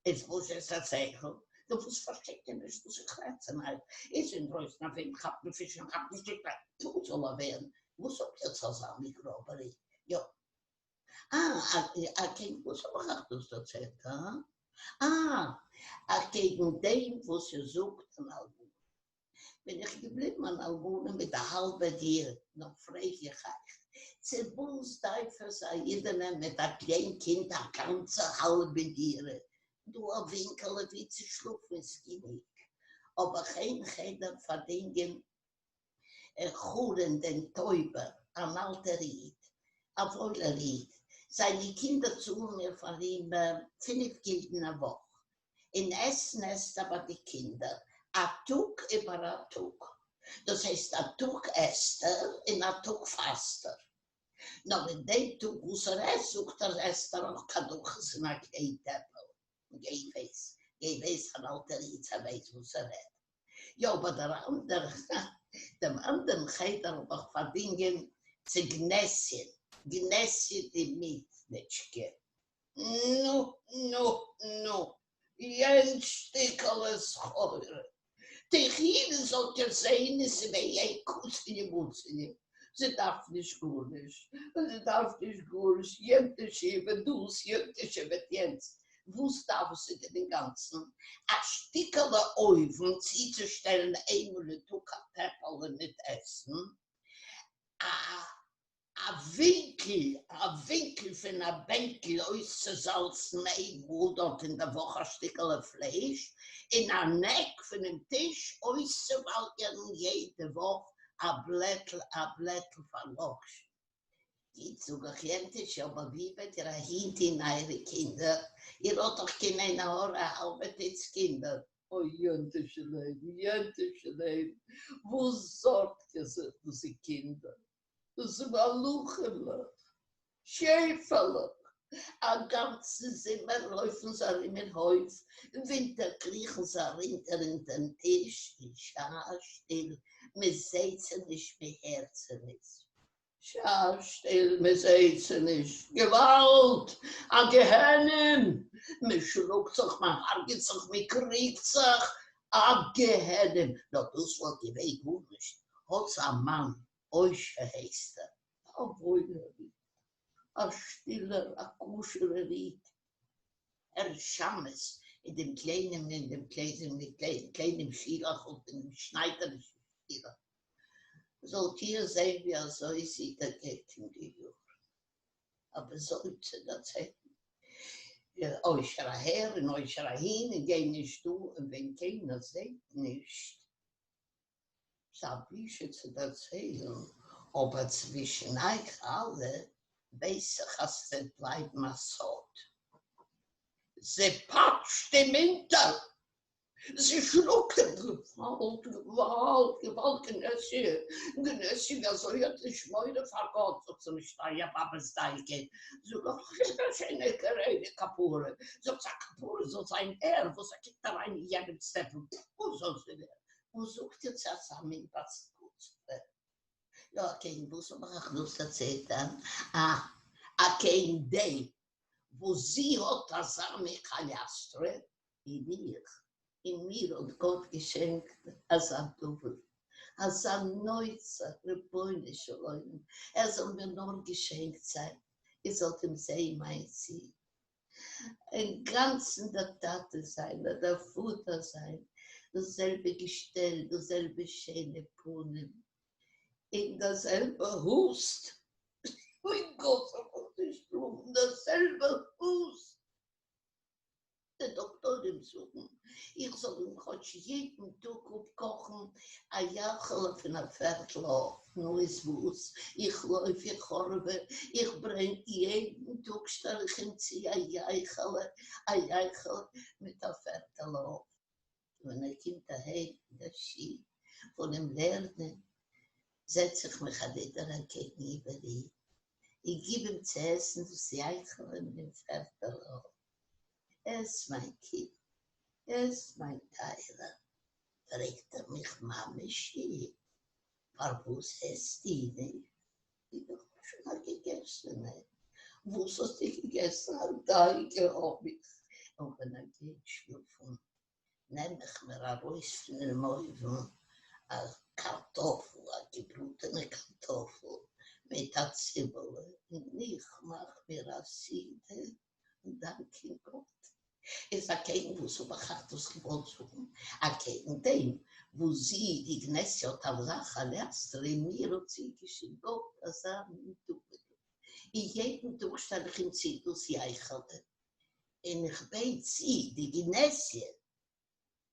איז וואס איז א שכל? נו וואס פארשטייט איר נישט וואס איך רעד צו אייך? איז אינדרויסן א ווינט כאפט מען פיש און כאפט נישט די טאג זאל ער ווערן, וואס האט איר צו אזא מין גראבערי? יא. אה, אקעגן וואס האב איך אייך דאס דערציילט, הא? אה, אקעגן דעם וואס איר זאגט אן אלמנה. בין איך געבליבן אן אלמנה מיט א האלבע דירה, נאר פרעג איך אייך, צו וואס דארף עס א אידענע מיט א קליין קינד א גאנצע האלבע דירה? דא א ווינקעלע ווי צו שלאפן איז גענוג, האב איך איין חדר פארדינגען חורין דעם טויבער, אן אלטער איד, א וואוילער איד, זיינע קינדער צאלן מיר פאר אים פינף גילדן א וואך, און עסן עסט ער ביי די קינדער א טאג איבער א טאג, דאס הייסט א טאג עסט ער און א טאג פאסט ער, נאר אין דעם טאג וואס ער עסט זאגט ער עסט ער אויך קדחות אין א קליין טעפל, גיי ווייס, גיי ווייס אן אלטער איד צו ער ווייסט וואס ער רעדט. יא אבער דער אנדערע, דעם אנדערן חדר האב איך פארדינגען. צו גנעסיען, גנעסיע די מיטניטשקע. נו, נו, נו, יענץ שטיקעלע סחורה. תחילה זאלט איר זען איז זי וועי קוצעניע מוצעניע, זי דארף נישט גארנישט, און זי דארף נישט גארנישט, יענטעשי וועט דאס, יענטעשי וועט יענץ, וואס דארף זי דען אינגאנצן? א שטיקעלע אויוון צוצושטעלן איינמאל אין טאג א טעפעלע מיט עסן, א א ווינקל, א ווינקל פון א בענקל אויסצוזאלצן איין מאל דארט אין דער וואך א שטיקעלע פלייש, און אן עק פונעם טיש אויסצואוואלגערן יעדע וואך א בלעטל, א בלעטל פאר לאקש. גוט, זאג איך, יענטעשי, אבער ווי וועט איר אהינטון אייערע קינדער? איר האט דאך קיין עין הרע א האלבע טוץ קינדער. אוי, יענטעשי לעבן, יענטעשי לעבן, וואס זארגט איר זיך דאס איז קינדער? דאס איז מלאכימלעך, שעפעלעך, א גאנצן זומער לויפן זיי ארום אין הויף, אין ווינטער קריכן זיי ארונטער אונטערן טיש, און שא שטיל, מען זעט זיי נישט, מען הערט זיי נישט. שא שטיל, מען זעט זיי נישט, געוואלד! א גיהנום! מען שלאגט זיך, מען הרג'עט זיך, מען קריגט זיך, א גיהנום! נאר דאס וואלט געווען גארנישט, האט זי א מאן, אושר הייסט ער, א וואוילער איד, א שטילער, א כשר'ער איד. ער איז שמש אין דעם קליינעם אין דעם קליינעם קליינעם שילעכל אין דעם שניידערישן שילעכל. זאלט איר זען ווי אזוי זי דערגייט אים די יארן. אבער זוי צו דערציילן. אושר אהער און אושר אהין און גיי נישט דא און ווען קיינער זעט נישט. ס'איז א בושה צו דערציילן, אבער צווישן אייך אלע ווייס איך אז ס'וועט בלייבן א סוד. זי פאטשט אים אונטער! זי שלאגט אים! געוואלד! געוואלד! געוואלד! גנעסיע! גנעסיע! ווי אזוי האט נישט מורא פאר גאט? זאגט זי נישט אייער באבע'ס דאגה. זאג איך, א שיינע גרענע כפרה. זאגט זי, א כפרה זאל זיין ער וואס ער קוקט אריין אין יענעמ'ס טעפל. פו זאל זי ווערן. וואס זאגט איר צו אזא מין פאסקודסטווע? יא, אקעגן וואס האב איך אייך דאס דערציילט? אה, אקעגן דעם וואס זי האט אזא מין כאליאסטרע ווי איך, און מיר האט גאט געשענקט אזא דוד, אזא נוצר, רבונו של עולם, ער זאל מיר נאר געשענקט זיין, איר זאלט אים זען מיין זון, אינגאנצן דער טאטע זיינער, דער פאטער זיינער, דאס זעלבע געשטעל, דאס זעלבע שיינע פנים, און דער זעלבער הוסט, אוי גאט זאל מיך נישט שטראפן, דער זעלבער הוסט. די דאקטוירים זאגן איך זאל אים כאטש יעדן טאג אפקאכן א יאכעלע פון א פערטל עוף, נו איז וואס, איך לויף, איך הארעווע, איך ברענג, יעדן טאג שטעל איך אים צו א יאכעלע, א יאכעלע מיט א פערטל עוף. ווען ער קומט אהיים אין דער שול פונעם לערנען, זעץ איך מיך אנידער אנטקעגן איבער אים, און גיב אים צו עסן דאס יאכעלע מיט דעם פערטל עוף. עס, מיין קינד, עס, מיין טייערער, פרעגט ער מיך, מאמעשי, פארוואס עסטו נישט? זאג איך, כ'האב שוין א געגעסענע. וואס האסטו געגעסן? א דאגה האב איך. און ווען ער גייט שלאפן, נעם איך מיר ארויס פונעם אויוון א קארטאפל, א געבראטענע קארטאפל מיט א ציבעלע, און איך מאך מיר א סעודה און דאנקען גאט. איז אקעגן וואס האב איך אייך דאס געוואלט זאגן? אקעגן דעם וואס זי, די גנעסיע, האט אזא כאליאסטרע און מיר האט צוגעשיקט גאט אזא מין דוד'ל, און יעדן טאג שטעל איך אים צו דאס יאכעלע, און איך בעט זי, די גנעסיע,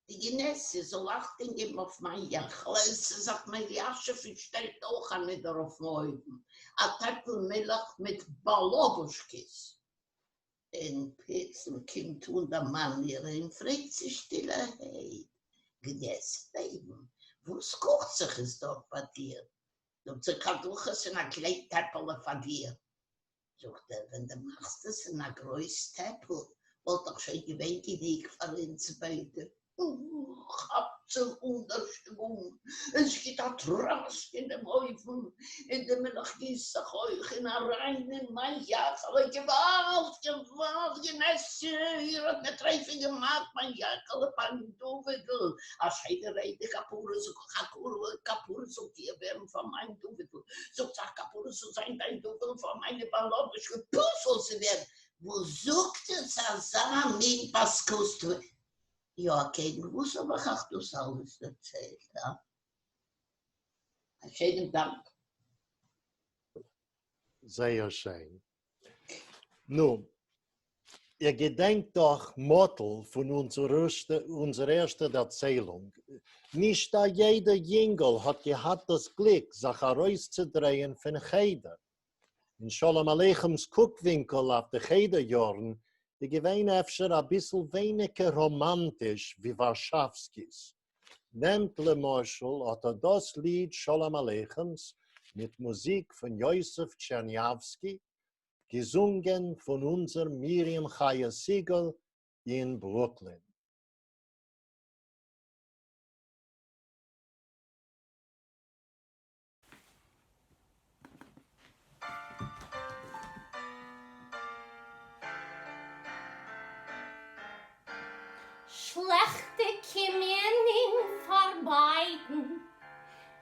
די גנעסיע זאל אכטונג געבן אויף מיין יאכעלע, עס איז אויף מיין יאשע שטעלט אויך אנידער אויפן אויוון א טעפל מילך מיט באלאבושקעס, און פלוצים קומט אן דער מאן אירע און פרעגט זי שטילערהייט, גנעסיע לעבן, וואס קאכט זיך עס דארט ביי דיר? זאגט זי, קדחת אין א קליין טעפעלע פאר דיר. זאגט ער, ווען דו מאכסט עס אין א גרויס טעפל וואלט דאך שוין געווען גענוג פאר אונז ביידע. כאפט ביסל אָן דער שוואונג, און ס'גיט אַ טראַסק אין דעם אויוון, און די מילך גיסט זיך אויך און אַריין אין מיין יאַקעלע. געוואַלד! געוואַלד! גענעסיע, איר האָט מיר טרייפֿה געמאַכט מיין יאַקעלע, מיין דודל! אַ שיינע רעדע, כּפּרה, זאָג איך, אַ כּפּרה זאָלט איר ווערן פֿאַר מיין דודל! זאָגט זי, אַ כּפּרה זאָל זיין דיין דודל פֿאַר מיינע בעל-הבתישע פּוס זאָל זי ווערן! וואס זאגט איר צו אזא מין פאסקודסטווע? יא, אקעגן וואס האב איך אייך דאס אלעס דערציילט, הא? א שענעם דאנק. זייער שיין. נו, איר געדענקט דאך מאטל פון אונזער ערשטע דערציילונג. נישט א יעדער יונגל האט געהאט דאס גליק זיך ארויסצודרייען פון חדר. און שלום עליכם'ס קוק-ווינקל אויף די חדר יארן איז געווען אפשר אביסל ווייניגער ראמאנטיש ווי ווארשאווסקי'ס. נעמט למשל אט א דאס ליד שלום עליכם'ס מיט מוזיק פון יוסף טשערניאווסקי, געזונגען פון אונזער מרים חיה סיגאל אין ברוקלין. שלעכטע קומען אין פארבייטן,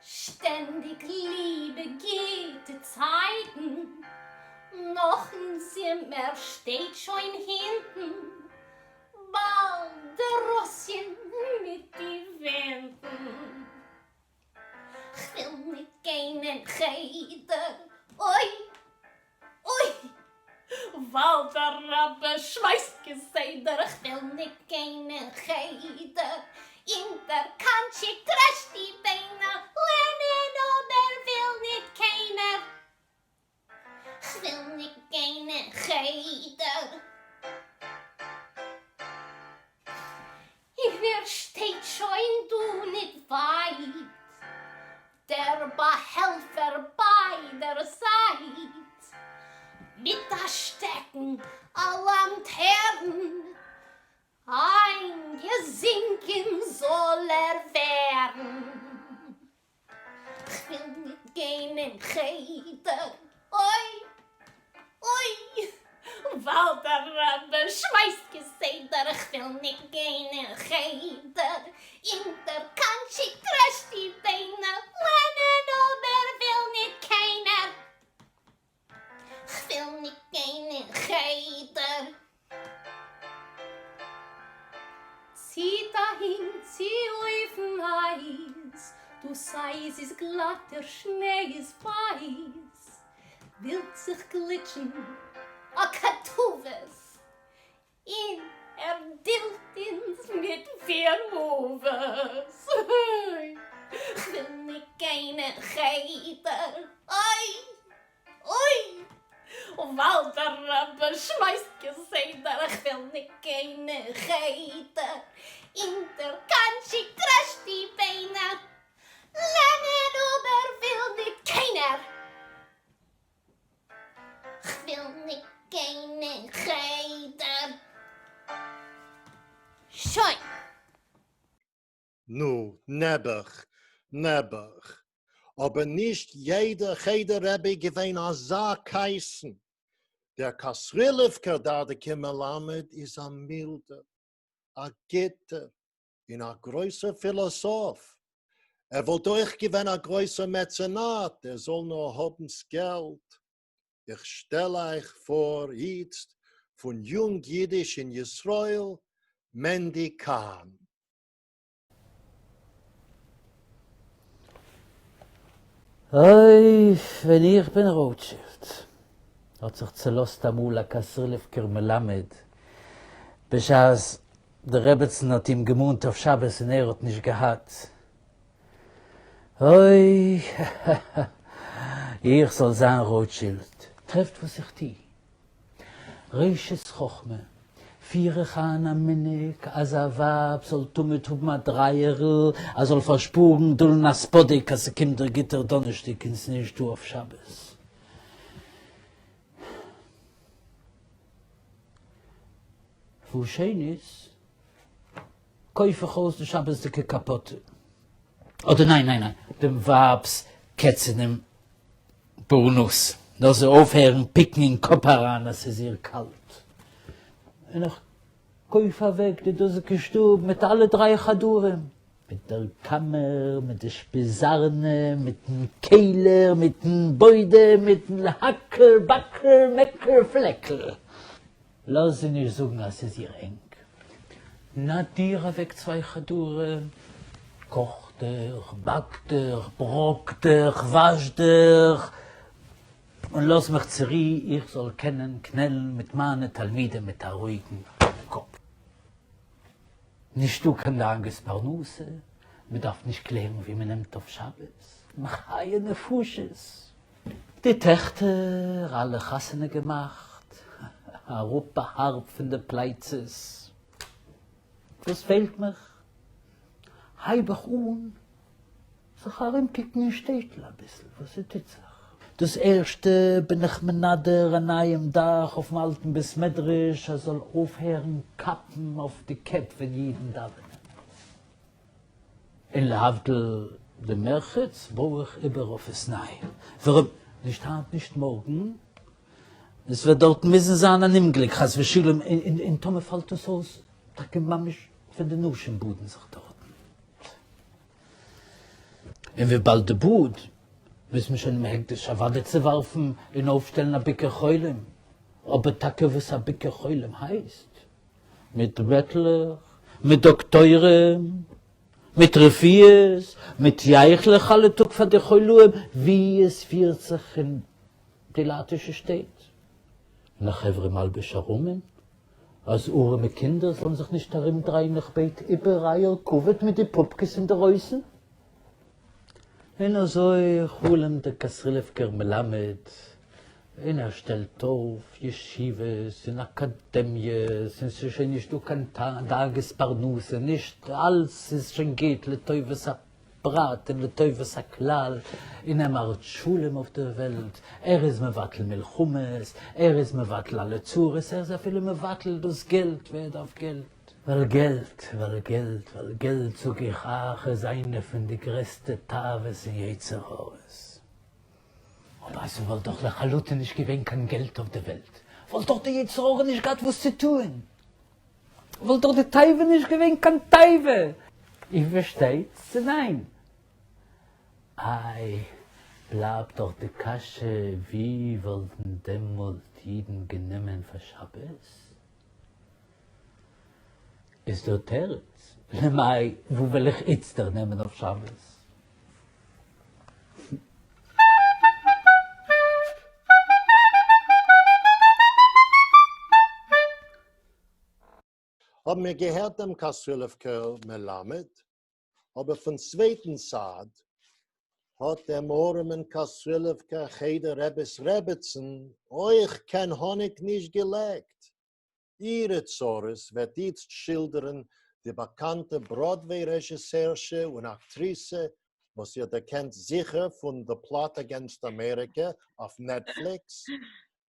שטענדיג ליבע גוטע צייטן, נאכן זומער שטייט שוין הינטן, באלד דער אסיען מיט די ווינטן. כ'וויל ניט גיין אין חדר, אוי, אוי, ווייל דער רבי שמייסט כסדר, כ'וויל ניט גיין אין חדר, אונטער קאנטשיק טרעשט די ביינער, לערנען אבער וויל ניט קיינער. כ'וויל ניט גיין אין חדר. איר שטייט שוין דא ניט ווייט, דער באהעלפער ביי דער זייט, מיט א שטעקן, א לאמטערן, איינגעזינקען זאל ער ווערן. כ'וויל ניט גיין אין חדר, אוי, אוי, ווייל דער רבי שמייסט כסדר, כ'וויל ניט גיין אין חדר, אונטער קאנטשיק טרעשט די ביינער, לערנען אבער וויל ניט קיינער, כ'וויל ניט גיין אין חדר. ציט אַהין, צו אויפֿן אײַז, דאָס אײַז איז גלאַט, דער שניי איז ווײַס. ווילט זיך גליטשן, אַ קאַטאָוועס! און ער דילט אונדז מיט פֿיר האָוועס. כ'וויל ניט גיין אין חדר, אוי! אוי! ווייל דער רבי שמייסט כסדר איך וויל ניט גיין אין חדר אונטער קאנטשיק טרעשט די ביינער לערנען אבער וויל ניט קיינער כ'וויל ניט גיין אין חדר שוין. נו, נעבעך, נעבעך. אבער נישט יעדער חדר רבי געווען אזא כעסן. דער קאסרילעווקער דרדקי מלמד איז א מילדער, א גוטער, און א גרויסער פילאסאף. ער וואלט אויך געווען א גרויסער מעצענאט, ער זאל נאר האבן ס'געלט. איך שטעל אייך פאר איצט פון יונג אידיש אין ישראל, מענדי קאהן. אוי, ווען איך בין רוטשילד! האט זיך צעלאזט אמאל א קאסרילעווקער מלמד, בשעת די רעבעצן האט אים געמאנט אויף שבת און ער האט נישט געהאט. אוי, איך זאל זיין רוטשילד! טרעפט וואס איך טו. ראשית חכמה, פיר איך איין א מנהג אז א ווייב זאל תמיד האבן א דרייערל, אז זאל פארשפארן דולן א ספאדיק אז ס'קומט דער גוטער דאנערשטאג און ס'נישט דא אויף שבת. וואס שיין איז. קויף איך אויס די שבת'דיגע קאפאטע. אדער ניין ניין ניין, דעם ווייב'ס קעצענעם בורנוס. נאר זי אויפהערן פיקן אין קאפ אריין אז ס'איז איר קאלט. און איך קויף אוועק די דאזיגע שטוב מיט אלע דריי חדרים. מיט דער קאמער, מיט די שפיזארנע, מיטן קעלער, מיטן בוידעם, מיטן האקל, באקל, מעקל, פלעקל. לאז זי נישט זאגן אז ס'איז איר ענג. נא דיר אוועק צוויי חדרים, קאך דיך, באק דיך, בראק דיך, וואש דיך, און לאז מיך צורו איך זאל קענען קנעלן מיט מיינע תלמידים מיט א רואיגן קאפ. נישטא קיין דאגות פרנסה, מען דארף נישט קלערן ווי מען נעמט אויף שבת, מחיה נפשות. די טעכטער אלע חתונה געמאכט, אראפ א הארב פון די פלייצעס, וואס פעלט מיך? הייב איך אן זיך ארומקוקן אין שטעטל אביסל וואס ס'טוט זיך. דאס ערשטע בין איך מנדר א נייעם דאך אויפן אלטן בית מדרש אז זאל אויפהערן קאפן אויף די קעפ ווען אידן דאווענען. און להבדיל די מרחץ בוי איך איבער אויף עס ניי. ווארום נישט היינט נישט מארגן, עס וועט דארטן מוזן זיין אן אומגליק חס ושלום, און טאמער פאלט עס אויס טאקע ממש ווען די נשים באדן זיך דארטן. און וויבאלד די באד מוז מען שוין אין הקדש אוודאי צעווארפן און אויפשטעלן א ביקור חולים, אבער טאקע וואס א ביקור חולים הייסט, מיט בעטלעך, מיט דאקטוירים, מיט רפואות, מיט יייכלעך אלע טאג פאר די חולאים, ווי עס פירט זיך אין די לייטישע שטעט, און א חברה מלביש ארומען, אז ארעמע קינדער זאלן זיך נישט ארומדרייען איך בעט איבער אייער כבוד מיט די פופקעס אינדערויסן. און אזוי חלומ'ט דער קאסרילעווקער מלמד, און ער שטעלט אויף ישיבות און אקאדעמיעס, און ס'איז שוין נישט דא קיין דאגות פרנסה, נישט אלס איז שוין גוט לטובת הפרט און לטובת הכלל, און ער מאכט שלום אויף דער וועלט, ער איז מבטל מלחמות, ער איז מבטל אלע צרות, ער איז אפילו מבטל דאס געלט, ווער דארף געלט? ווייל געלט, ווייל געלט, ווייל געלט זאג איך אייך איז איינע פון די גרעסטע תאוות און יצר הרע'ס. אבער אז ס'וואלט דאך לחלוטין נישט געווען קיין געלט אויף די וועלט, וואלט דאך די יצר הרע נישט געהאט וואס צו טוען, וואלט דאך די תאווה נישט געווען קיין תאווה. איר פארשטייט צו ניין? איי, בלייבט דאך די קשיא, ווי וואלטן דעמאלט אידן גענומען פאר שבת? איז דער תירוץ, למאי וואו וועל איך איצטער נעמען אויף שבת? האבן מיר געהערט דעם קאסרילעווקער מלמד, אבער פון צווייטן צד האט דעם ארעמען קאסרילעווקער חדר רבי'ס רעבעצן אויך קיין האניג נישט געלעקט. אירע צרות וועט איצט שילדערן די באקאנטע בראדוועי רעזשיסערשע און אקטריסע וואס איר דערקענט זיכער פון The Plot Against America אויף נעטפליקס,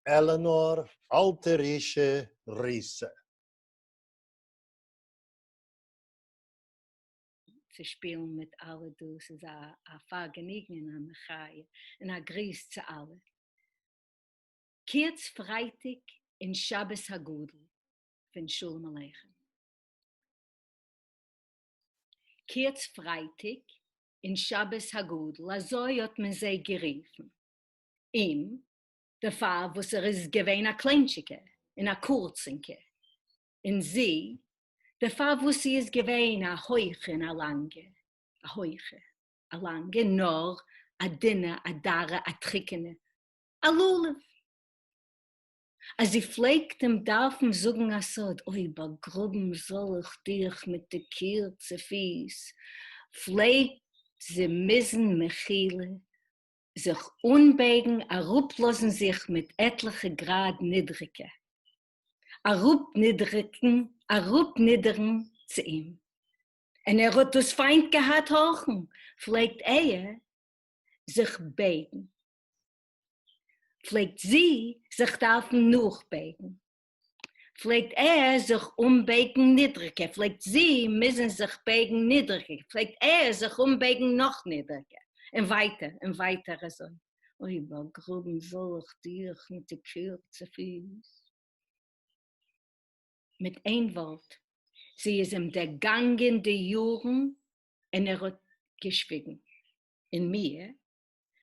עלענאר אלטערישע ריסע. צו שפילן מיט אלע דא, ס'איז א פארגעניגן און א מחיה, און א גריס צו אלע. קורץ פרייטאג און שבת הגדול פון שלום עליכם. קורץ פרייטאג און שבת הגדול אזוי האט מען זיי גערופן, אים דערפאר וואס ער איז געווען א קליינטשיקער און א קורצינקער, און זי דערפאר וואס זי איז געווען א הויכע און א לאנגע, א הויכע, א לאנגע, נאר א דינע, א דארע, א טריקענע, א לולב. אז זי פלעגט אים דארפן זאגן א סוד, אוי באגראבן זאל איך דיך מיט די קורצע פיס, פלעגט זי מוזן מחילה זיך אנבייגן, אראפלאזן זיך מיט עטליכע גראד נידריגער, אראפנידעריקן, אראפנידערן צו אים. און ער האט דאס פיינט געהאט הארכן, פלעגט ער זיך בייגן. פלעגט זי זיך דארפן נאכבייגן. פֿלעגט ער זיך אומבײגן נידעריקער, פֿלעגט זי מוזן זיך בײגן נידעריקער, פֿלעגט ער זיך אומבײגן נאָך נידעריקער, און װײַטער און װײַטער אַזױ. אױ, באַגראָבן זאָל איך דיך מיט די קורצע פֿיס! מיט אײן װאָרט, זי איז אים דערגאַנגען די יאָרן, און ער האָט געשװיגן. און מיר,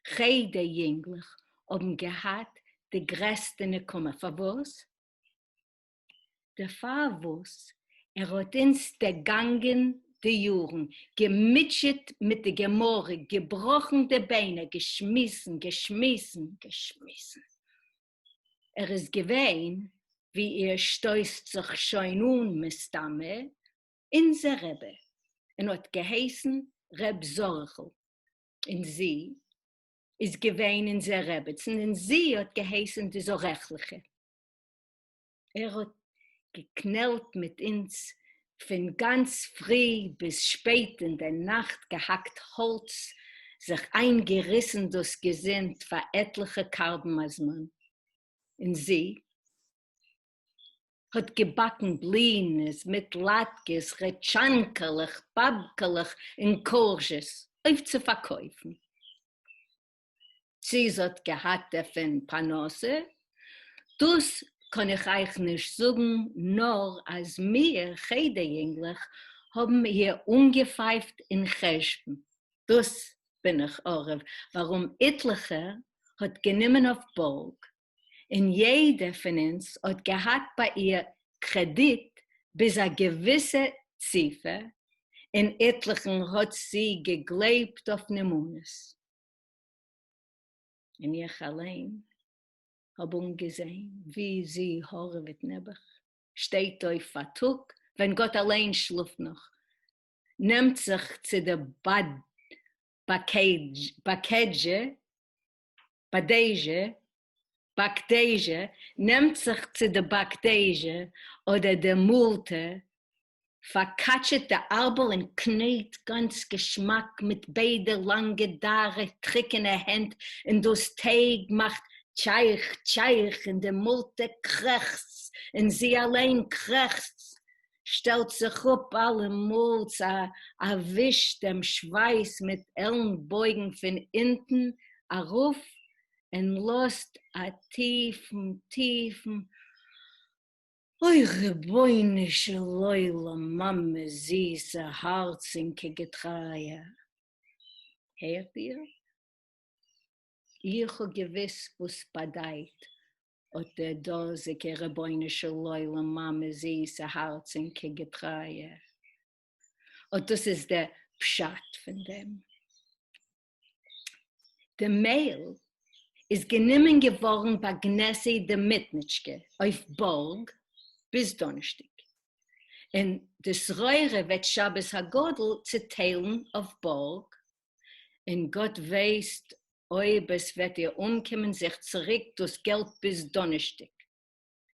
חדר-ייִנגלעך, האָבן געהאַט די גרעסטע נקמה. פֿאַר װאָס? דערפאר וואס ער האט אונז דערגאנגען די יארן, געמוטשעט מיט די גמרא, געבראכן די ביינער, געשמיסן, געשמיסן, געשמיסן. ער איז געווען, ווי איר שטויסט זיך שוין אן מסתמא, אונזער רבי, און האט געהייסן ר' זרח'ל, און זי איז געווען אונזער רעבעצן, און זי האט געהייסן די זרח'ליכע. ער האט געקנעלט מיט אונז פון גאנץ פרי ביז שפעט אין דער נאכט, געהאקט האלץ, זיך איינגעריסן דאס געזונט פאר עטליכע קארבן א זמן, און זי האט געבאקן בלינעס מיט לאטקעס, רעטשאנקעלעך, באבקעלעך און קארזשעס אויף צו פארקויפן. צי זי האט געהאט דערפון פרנסה, דאס קאן איך אייך נישט זאגן, נאר אז מיר חדר-יונגלעך האבן איר אנגעפייפט אין חשבון, דאס בין איך ערב, ווארום איטליכער האט גענומען אויף בארג, און יעדער פון אונז האט געהאט ביי איר קרעדיט ביז א געוויסע ציפער, און איטליכן האט זי געגלייבט אויף נאמנות. און איך אליין האב אנגעזען ווי זי הארעוועט נעבעך, שטייט אויף פארטאג ווען גאט אליין שלאפט נאך, נעמט זיך צו די באקעדזשע, באדעזשע, באקדעזשע, נעמט זיך צו די באקדעזשע אדער די מולטע, פארקאטשעט די ארבל און קנעט גאנץ געשמאק מיט ביידע לאנגע דארע טריקענע הענט און דאס טייג מאכט טשייך טשייך און די מולטע קרעכצט און זי אליין קרעכצט, שטעלט זיך אפ אלע מאל צו א וויש דעם שווייס מיט עלנבויגן פון אונטן ארויף און לאזט א טיפן טיפן אוי רבונו של עולם מאמע זיסע הארצינקע געטרייע, הערט איר? איך האב געוויסט וואס באדייט אט דער דאזיגער רבונו של עולם מאמע זיסע הארצינקע געטרייע, אט דאס איז דער פשט פון דעם. די מעהל איז גענומען געווארן ביי גנעסי די מיטניטשקע אויף בארג ביז דאנערשטאג, און די סחורה וועט שבת הגדול צוטיילן אויף בארג, און גאט ווייסט אויב עס וועט איר אנקומען זיך צוריק דאס געלט ביז דאנערשטאג,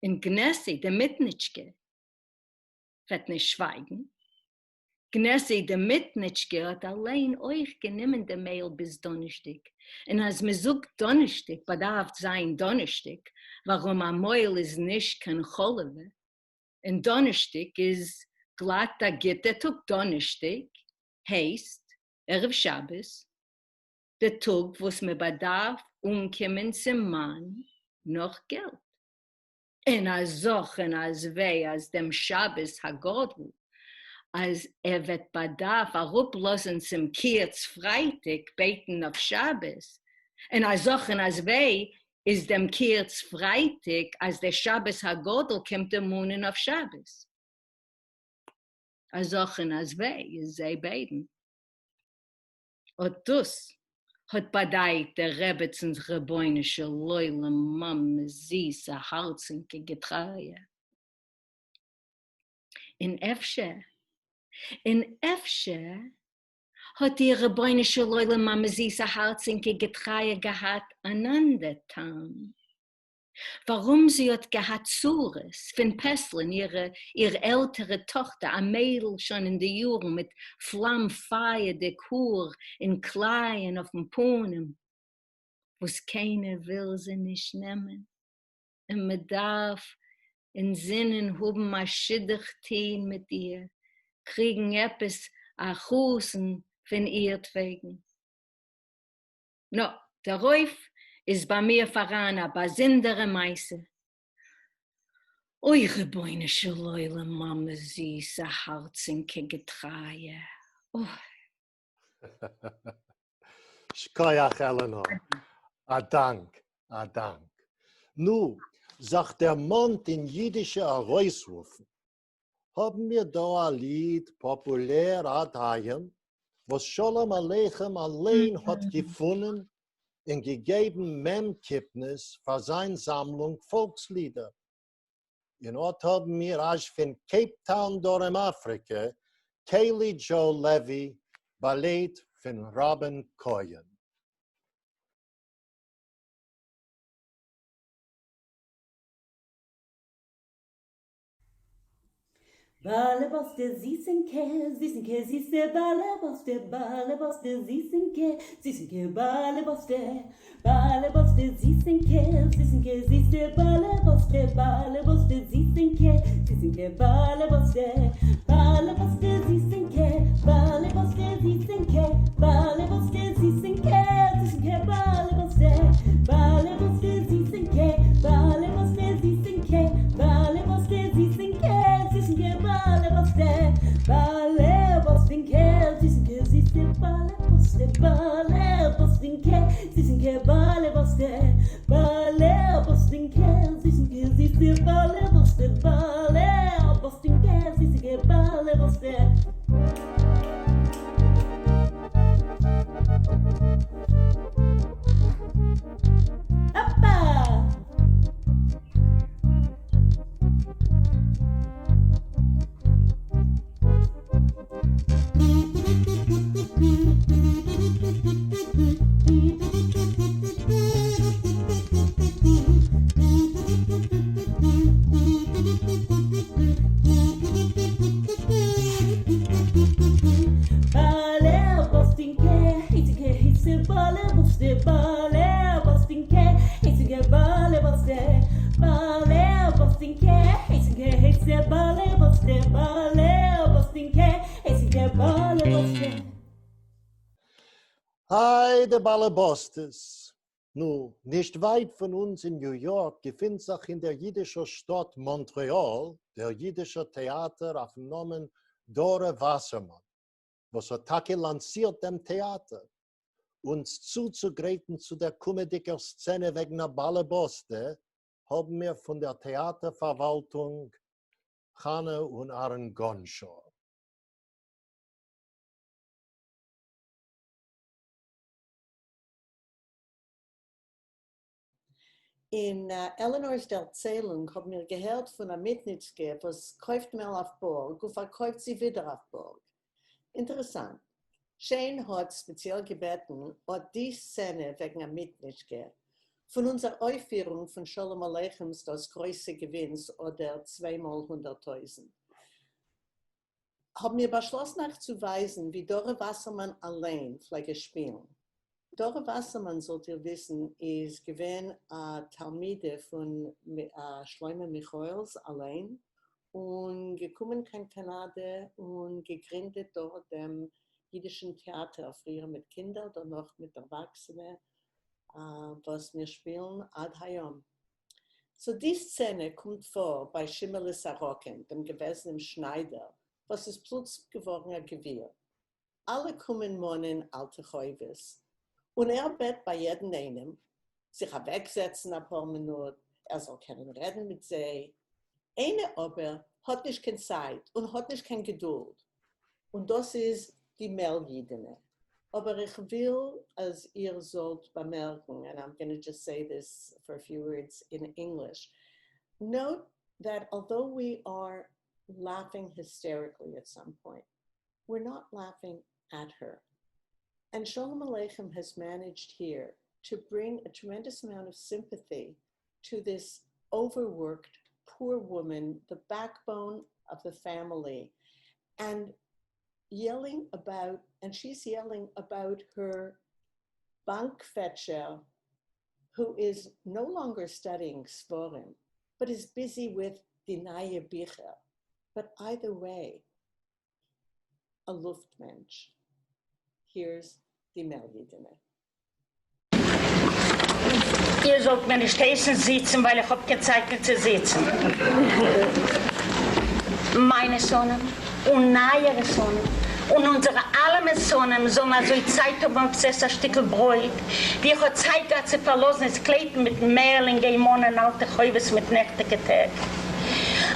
און גנעסי די מיטניטשקע וועט נישט שווייגן. גנעסי די מיטניטשקע האט אליין אויך גענומען די מעהל ביז דאנערשטאג, און אז מען זאגט דאנערשטאג באדארף זיין דאנערשטאג, ווארום א מוהל איז נישט קיין כאלעווע, און דאנערשטאג איז גלאט א גוטער טאג, דאנערשטאג הייסט ערב שבת, די טאג וואס מען באדארף אנקומען צום מאן נאך געלט. און א זאך און אז וויי אז דעם שבת הגדול אז ער וועט באדארף אראפלאזן צום קירץ פרייטאג בעטן אויף שבת, און א זאך און אז וויי איז דעם קירץ פרייטאג אז דער שבת הגדול קומט אים מאנען אויף שבת. א זאך און אז וויי איז זיי ביידן. אָט דאָס האָט באַדײַט דער רביצינס רבונו של עולם מאַמע זיסע האַרצינקע געטרײַע. און אפֿשר, און אפֿשר האָט איר רבונו של עולם מאַמע זיסע האַרצינקע געטרײַע געהאַט אַן אַנדער טעם? ווארום זי האט געהאט צרות פון פעסלען אירע איר עלטערע טאכטער, א מיידל שוין אין די יארן מיט פלאם פייערדיג האר און קלייען אויפן פנים, וואס קיינער וויל זי נישט נעמען, און מען דארף. אין זינען האָבן אַ שידוך טאָן מיט איר, קריגן עפּעס אַ חתן פֿון אירטוועגן. נאָר דערויף איז בײַ מיר פֿאַראַן אַ באַזונדערע מעשׂה. אוי, רבונו של עולם, מאַמע זיסע, האַרצינקע געטרײַע, אוי! שכוח עלענאר, א דאנק, א דאנק. נו, זיך דערמאנט אין אידישע ארויסרופן, האבן מיר דא א ליד פאפולער עד היום, וואס שלום עליכם אליין האט געפונען און געגעבן מ' קיפניס פאר זיין זאמלונג פאלקסלידער. און אט האבן מיר אזש פון קעיפ טאון דרום אפריקע, קעלי דזשאו לעווי, באלעט פון ראבין כהן. באַלעבאָסטע זיסינקע, זיסינקע, זיסע באַלעבאָסטע, באַלעבאָסטע זיסינקע, זיסינקע, באַלעבאָסטע, באַלעבאָסטע זיסינקע, זיסינקע, זיסע באַלעבאָסטע, באַלעבאָסטע זיסינקע, זיסינקע, באַלעבאָסטע, באַלעבאָסטע זיסינקע, באַלעבאָסטע זיסינקע, באַלעבאָסטע זיסינקע, זיסינקע, באַלעבאָסטע, באַלעבאָסטע זיסינקע, באַלעבאָסטע זיסינקע, באַלעבאָסטע זיסינקע, זיסינקע, באַלעבאָסטע, באַלעבאָסטינקע, זיסינקע, זיסע באַלעבאָסטע, באַלעבאָסטינקע, זיסינקע, באַלעבאָסטע, באַלעבאָסטינקע, זיסינקע, זיסע באַלעבאָסטע, באַלעבאָסטינקע, זיסינקע, באַלעבאָסטע. אפּאַ! היי די באלעבאסטעס! נו, נישט ווייט פון אונז אין ניו יארק געפינט זיך אין דער אידישער שטאט מאנטרעאל דער אידישער טעאטער אויפן נאמען דארע וואסערמאן, וואס האט טאקע לאנצירט דעם טעאטער, אונז צוצוגרייטן צו דער קומעדיגער סצענע וועגן א באלעבאסטע, האבן מיר פון דער טעאטער פארוואלטונג חנה און אהרן גאנשאר. אין עלענאר'ס דערציילונג האבן מיר געהערט פון א מיטניצקע וואס קויפט מעל אויף בארג און פארקויפט זי ווידער אויף בארג. אינטערעסאנט. שיין האט ספעציעל געבעטן אט די סצענע וועגן א מיטניטשקע, פון אונזער אויפפירונג פון שלום עליכם'ס דאס גרויסע געווינס אדער צוויי מאל 100,000. האבן מיר באשלאסן אייך צו ווייזן ווי דארע וואסערמאן אליין פלעג עס שפילן. דארע וואסערמאן, זאלט איר וויסן, איז געווען א תלמידה פון שלמה מיכאעלס אליין, און געקומען קיין קאנאדע און געגרינדעט דארט דעם אידישן טעאטער, פריער מיט קינדער, דערנאך מיט ערוואקסענע, וואס מיר שפילן עד היום. so די סצענע קומט פאר ביי שימעלע סאראקין, דעם געוועזענעם שניידער, וואס איז פלוצים געווארן א גביר. אלע קומען מאנען אלטע חובות, און ער בעט ביי יעדן איינעם זיך אוועקזעצן אפאר מינוט ער זאל קענען רעדן מיט זיי. איינע אבער האט נישט קיין צייט און האט נישט קיין געדולד, און דאס איז די מעל אידענע. אבער איך וויל אז איר זאלט באמערקן, and I'm gonna just say this for a few words in English, note that although we are laughing hysterically at some point, we're not laughing at her. And Sholem Aleichem has managed here to bring a tremendous amount of sympathy to this overworked poor woman, the backbone of the family, and yelling about, and she's yelling about her bank fetcher, who is no longer studying Sforim, but is busy with די נײַע ביכער, but either way, א לופט מענטש. Here's די מעל-יידענע. איר זאלט מיר נישט הייסן זיצן ווייל איך האב קיין צייט ניט צו זיצן. מיינע שונאים און אייערע שונאים און אונזערע אלעמענס שונאים זאלן אזוי צייט האבן אויף צו עסן א שטיקל ברויט ווי איך האב צייט געהאט צו פארלאזן עס קלייטל מיטן מעל און גיין מאנען אלטע חובות מיט נעכטיגע טעג.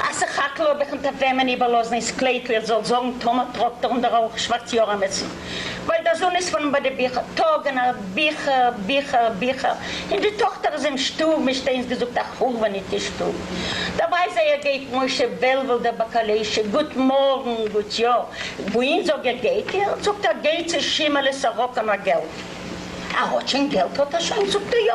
א סך הכל האב איך ניט אויף וועמען איבערלאזן עס קלייטל איך זאל זאגן טאמער טראגט ער אן דער אויך שווארץ יאר עמעצן. ווייל דער זון איז פון ביי די ביכער, טאג און נאכט ביכער, ביכער, ביכער, און די טאכטער איז אין שטוב, מישטיינס געזאגט א חורבה ניט אין שטוב. דערביי זעה איך גייט משה וועלוול דער באקאלעישע, גוט מארגן, גוט יאר, וואוהין זאג איך גייט איר? זאגט ער גייט צו שימעלע סאראקער נאך געלט. ער האט שוין געלט האט ער שוין? זאגט ער יא.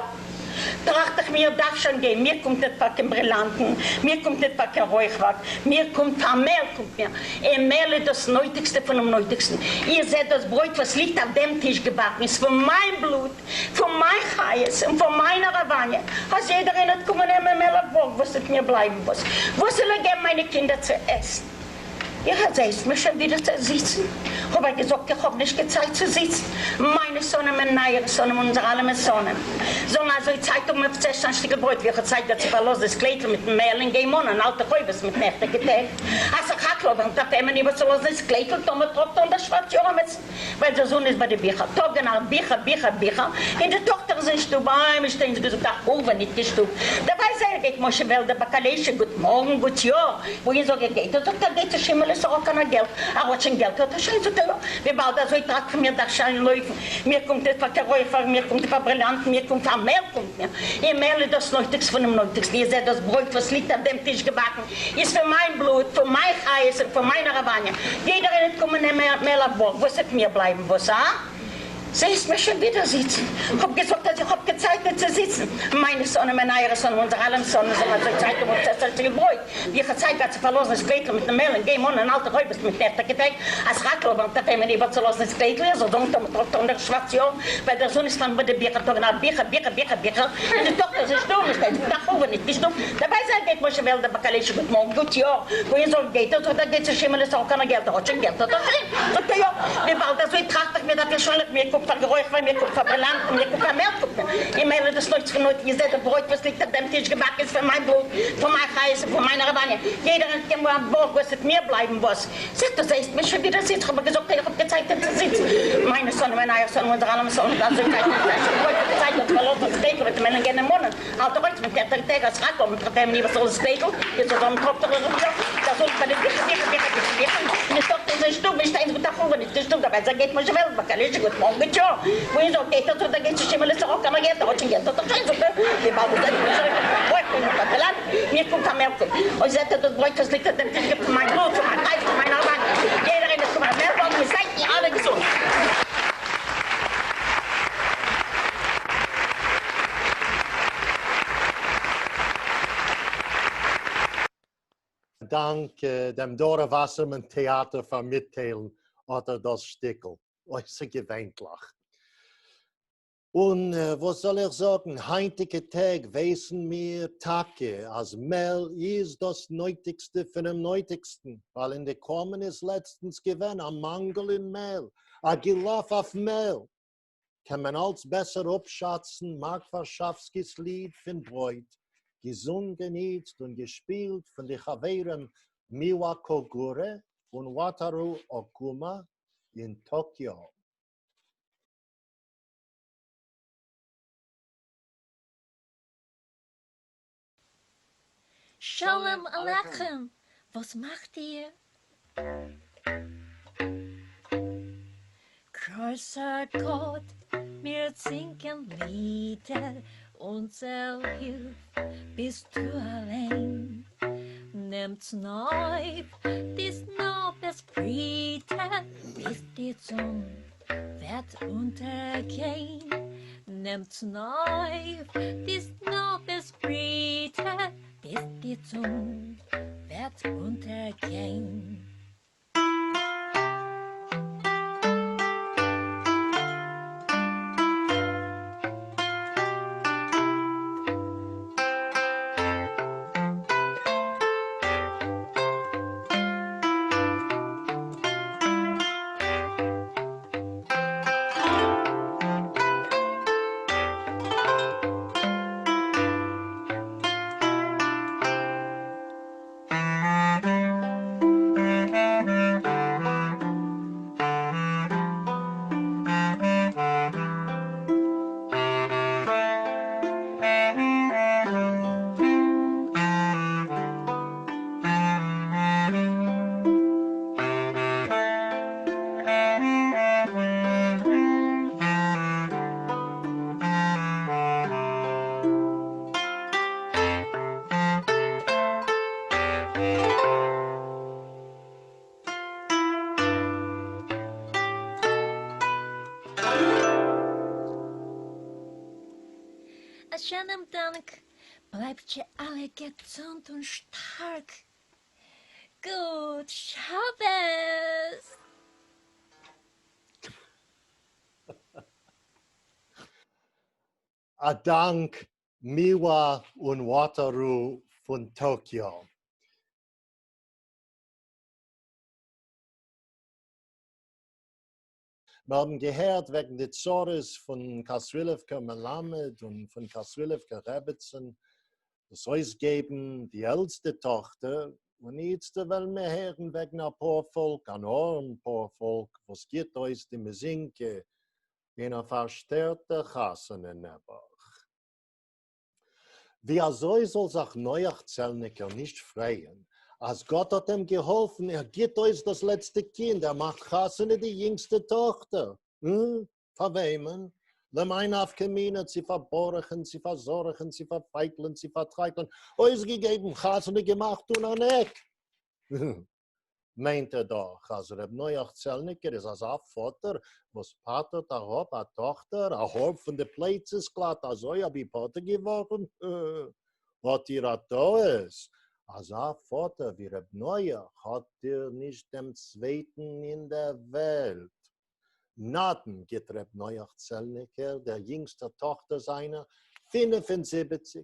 טראכט איך מיר, דארף שוין גיין, מיר קומט ניט פאר קיין ברילאנטן, מיר קומט ניט פאר קיין רויכווארג, מיר קומט פאר מעל, קומט מיר, און מעל איז דאס נויטיקסטע פונעם נויטיקסטן. איר זעט דאס ברויט וואס ליגט אויף דעם טיש געבאקן איז פון מיין בלוט, פון מיין חיות און פון מיין הארעוואניע, אז יעדער איינער וועט קומען נעמען מעל אויף בארג, וואס וועט מיר בלייבן וואס? וואס זאל איך געבן מיינע קינדער צו עסן? איך האב זעהסט מיר שוין ווידער צו זיצן, האב איך געזאגט איך האב נישט קיין צייט צו זיצן, מיינע שונאים און אייערע שונאים און אונזער אלעמענס שונאים זאלן אזוי צייט האבן אויף צו עסן א שטיקל ברויט ווי איך האב צייט געהאט צו פארלאזן דאס קלייטל מיטן מעל און גיין מאנען אלטע חובות מיט נעכטיגע טעג א סך הכל האב איך ניט אויף וועמען איבערצולאזן דאס קלייטל טאמער טראגט אן דער שווארץ יאר עמעצן ווייל דער זון איז ביי די ביכער טאג און נאכט ביכער ביכער ביכער און די טאכטער איז אין שטוב איי מישטיינס געזאגט א חורבה ניט קיין שטוב דערביי זעה איך גייט משה וועלדער באקאלעישע גוט מארגן גוט יאר וואוהין זאג איך גייט ער זאגט ער גייט צו שימעלע סאראקער נאך געלט ער האט שוין געלט האט ער שוין זאגט ער יא וויבאלד אזוי טראכט איך מיר דארף שוין לויפן מיר קומט ניט פאר קיין רויכווארג מיר קומט פאר בריליאנטן מיר קומט פאר מעל קומט מיר און מעל איז דאס נויטיגסט פונעם נויטיגסטן איר זעט דאס ברויט וואס ליגט אויף דעם טיש געבאקן איז פון מיין בלוט, פון מיין חיות און פון מיין הארעוואניע. יעדער איינער וועט קומען נעמען מעל אויף בארג, וואס וועט מיר בלייבן? וואס? הא? זעסט מיר שוין ווידער זיצן? כ'האב געזאגט אז איך האב קיין צייט ניט צו זיצן. מיינע שונאים און אייערע שונאים, אונזער אלעמס שונאים זאלן אזוי צייט האבן אויף צו עסן א שטיקל ברויט, ווי איך האב צייט געהאט צו פארלאזן דאס קלייטל מיטן מעל און גיין מאנען אלטע חובות מיט נעכטיגע טעג, אז רק לא ווארט אויף וועמען איבערצולאזן דאס קלייטל, איר זאלט זאגן טאמער טראגט אן דער שווארץ יאר, ווייל דער זון איז פארנומען ביי די ביכער טאג און נאכט, ביכער, ביכער, ביכער, ביכער, און די טאכטער איז אין שטוב, נישט איינס מיט א חורבה ניט קיין שטוב, דערביי זיי גייט משה וועלדער באקאלעישע גוט מארגן גוט יאר, וואוהין זאל גייט ער זאגט ער גייט צו שימעלע סאראקער נאך געלט ער האט שוין געלט האט ער שוין, זאגט ער יא, וויבאלד אזוי טראכט איך מיר דארף איך שוין לך מיר קוקט פאר גערויכווארג מיר קוקט פאר ברילאנטן מיר קוקט פאר מעל קוקט מיר און מעל איז דאס נויטיגסטע פון נויטיג איר זעט דאס ברויט וואס ליגט אויף דעם טיש געבאקן איז פון מיין בלוט פון מיין חיות און פון מיין הארעוואניע יעדער איינער קען מיר א בארג וואס וועט מיר בלייבן וואס זעט דו זעסט מיר שוין ווידער זיצן, כ'האב געזאגט איך האב קיין צייט ניט צו זיצן, מיינע שונאים און אייערע שונאים אונזער אלעמענס שונאים זאלן אזוי צייט ניט זיין שוין ברויט האט צייט האט פארלאזט דאס שטעטל וועט מען גיין אין מאנען אלטע רויט מיט ערטער טעג אז רק אויב מ'טראגט אים ניוואס זאל עס שטעטל איז עס אויב מ'טראגט ער ארום יא דער זאל פאר די ביכער ביכער ביכער ביכער ביכער און די טאכטער איז אין שטוב נישט איינס מיט א חורבה נישט אין שטוב דערביי זיי גייט משה וועלוול באקאלישע גוט מארגן גוט יאר וואוהין זאל גייט ער זאגט ער גייט צו שימעלע סאראקער נאך געלט ער האט שוין געלט האט ער שוין זאגט ער וויבאלד עס זענען נישט ברויך מען נאך א טאלאנט. מיר קומט א מעלקע, אוי זעט ער דאס ברויט וואס ליגט אויף דעם טיש גיבט פון מיין בלוט, פון מיין פלייש, פון מיין ארבייט, יעדער איינער קומט א מעלקע, און זייט מיר אלע געזונט. דאנק דעם דארע וואסערמאן טעאטער פאר מיטטיילן אט דאס שטיקל. אויסערגעווענטליך. און וואס זאל איך זאגן, היינטיגע טעג ווייסן מיר טאקע אז מעל איז דאס נויטיגסטע פונעם נויטיגסטן, ווייל אין די קראמען איז לעצטנס געווען א מאנגל אין מעל, א געלאף אויף מעל. קען מען אלץ בעסער אפשאצן מארק ווארשאווסקי'ס ליד פון ברויט, געזונגען איצט און געשפילט פון די חברים מיווא קאגורע און וואטארו אקומא אין טאקיאו. שלום עליכם! וואס מאכט איר? גרויסער גאט, מיר זינגען לידער, אונזער הילף ביסטו אליין. נעם צונויף די סנאפעס ברידער, ביז די זון וועט אונטערגיין. נעם צונויף די סנאפעס ברידער, ביז די זון וועט אונטערגיין. אַ שענעם דאַנק! בלײַבט זשע אַלע געזונט און שטאַרק! גוט שבת! אַ דאַנק מיוואַ און וואַטאַרו פֿון טאָקיאָ. מיר האבן געהערט וועגן די צרות פון קאסרילעווקער מלמד און פון קאסרילעווקער רעבעצן, דאס אויסגעבן די עלטסטע טאכטער, און איצטער וועלן מיר הערן וועגן א פארפאלק, אן ארעם פארפאלק, וואס גיט אויס די מיזינקע אין א פארשטערטע חתונה נעבעך. ווי אזוי זאל זיך נוח צעלניקער נישט פרייען אז גאט האט אים געהאלפן, ער גיט אויס דאס לעצטע קינד, ער מאכט חתונה די יונגסטע טאכטער, הא? פאר וועמען? למאי נפקא מינה צו פאר ברוכ'ן, צו פאר זרח'ן, צו פאר פייטלען, צו פאר טרייטלען, אויסגעגעבן, חתונה געמאכט אן אן עק. מיינט ער דאך אז ר' נוח צעלניקער איז אזא פאטער וואס פטר'ט אראפ א טאכטער א האר פון די פלייצעס גלאט אזוי אבי פטור געווארן? האט איר א טעות, אזא פאטער ווי ר' נוח האט איר נישט דעם צווייטן אין דער וועלט. נדן גיט ר' נוח צעלניקער דער יונגסטער טאכטער זיינער 75,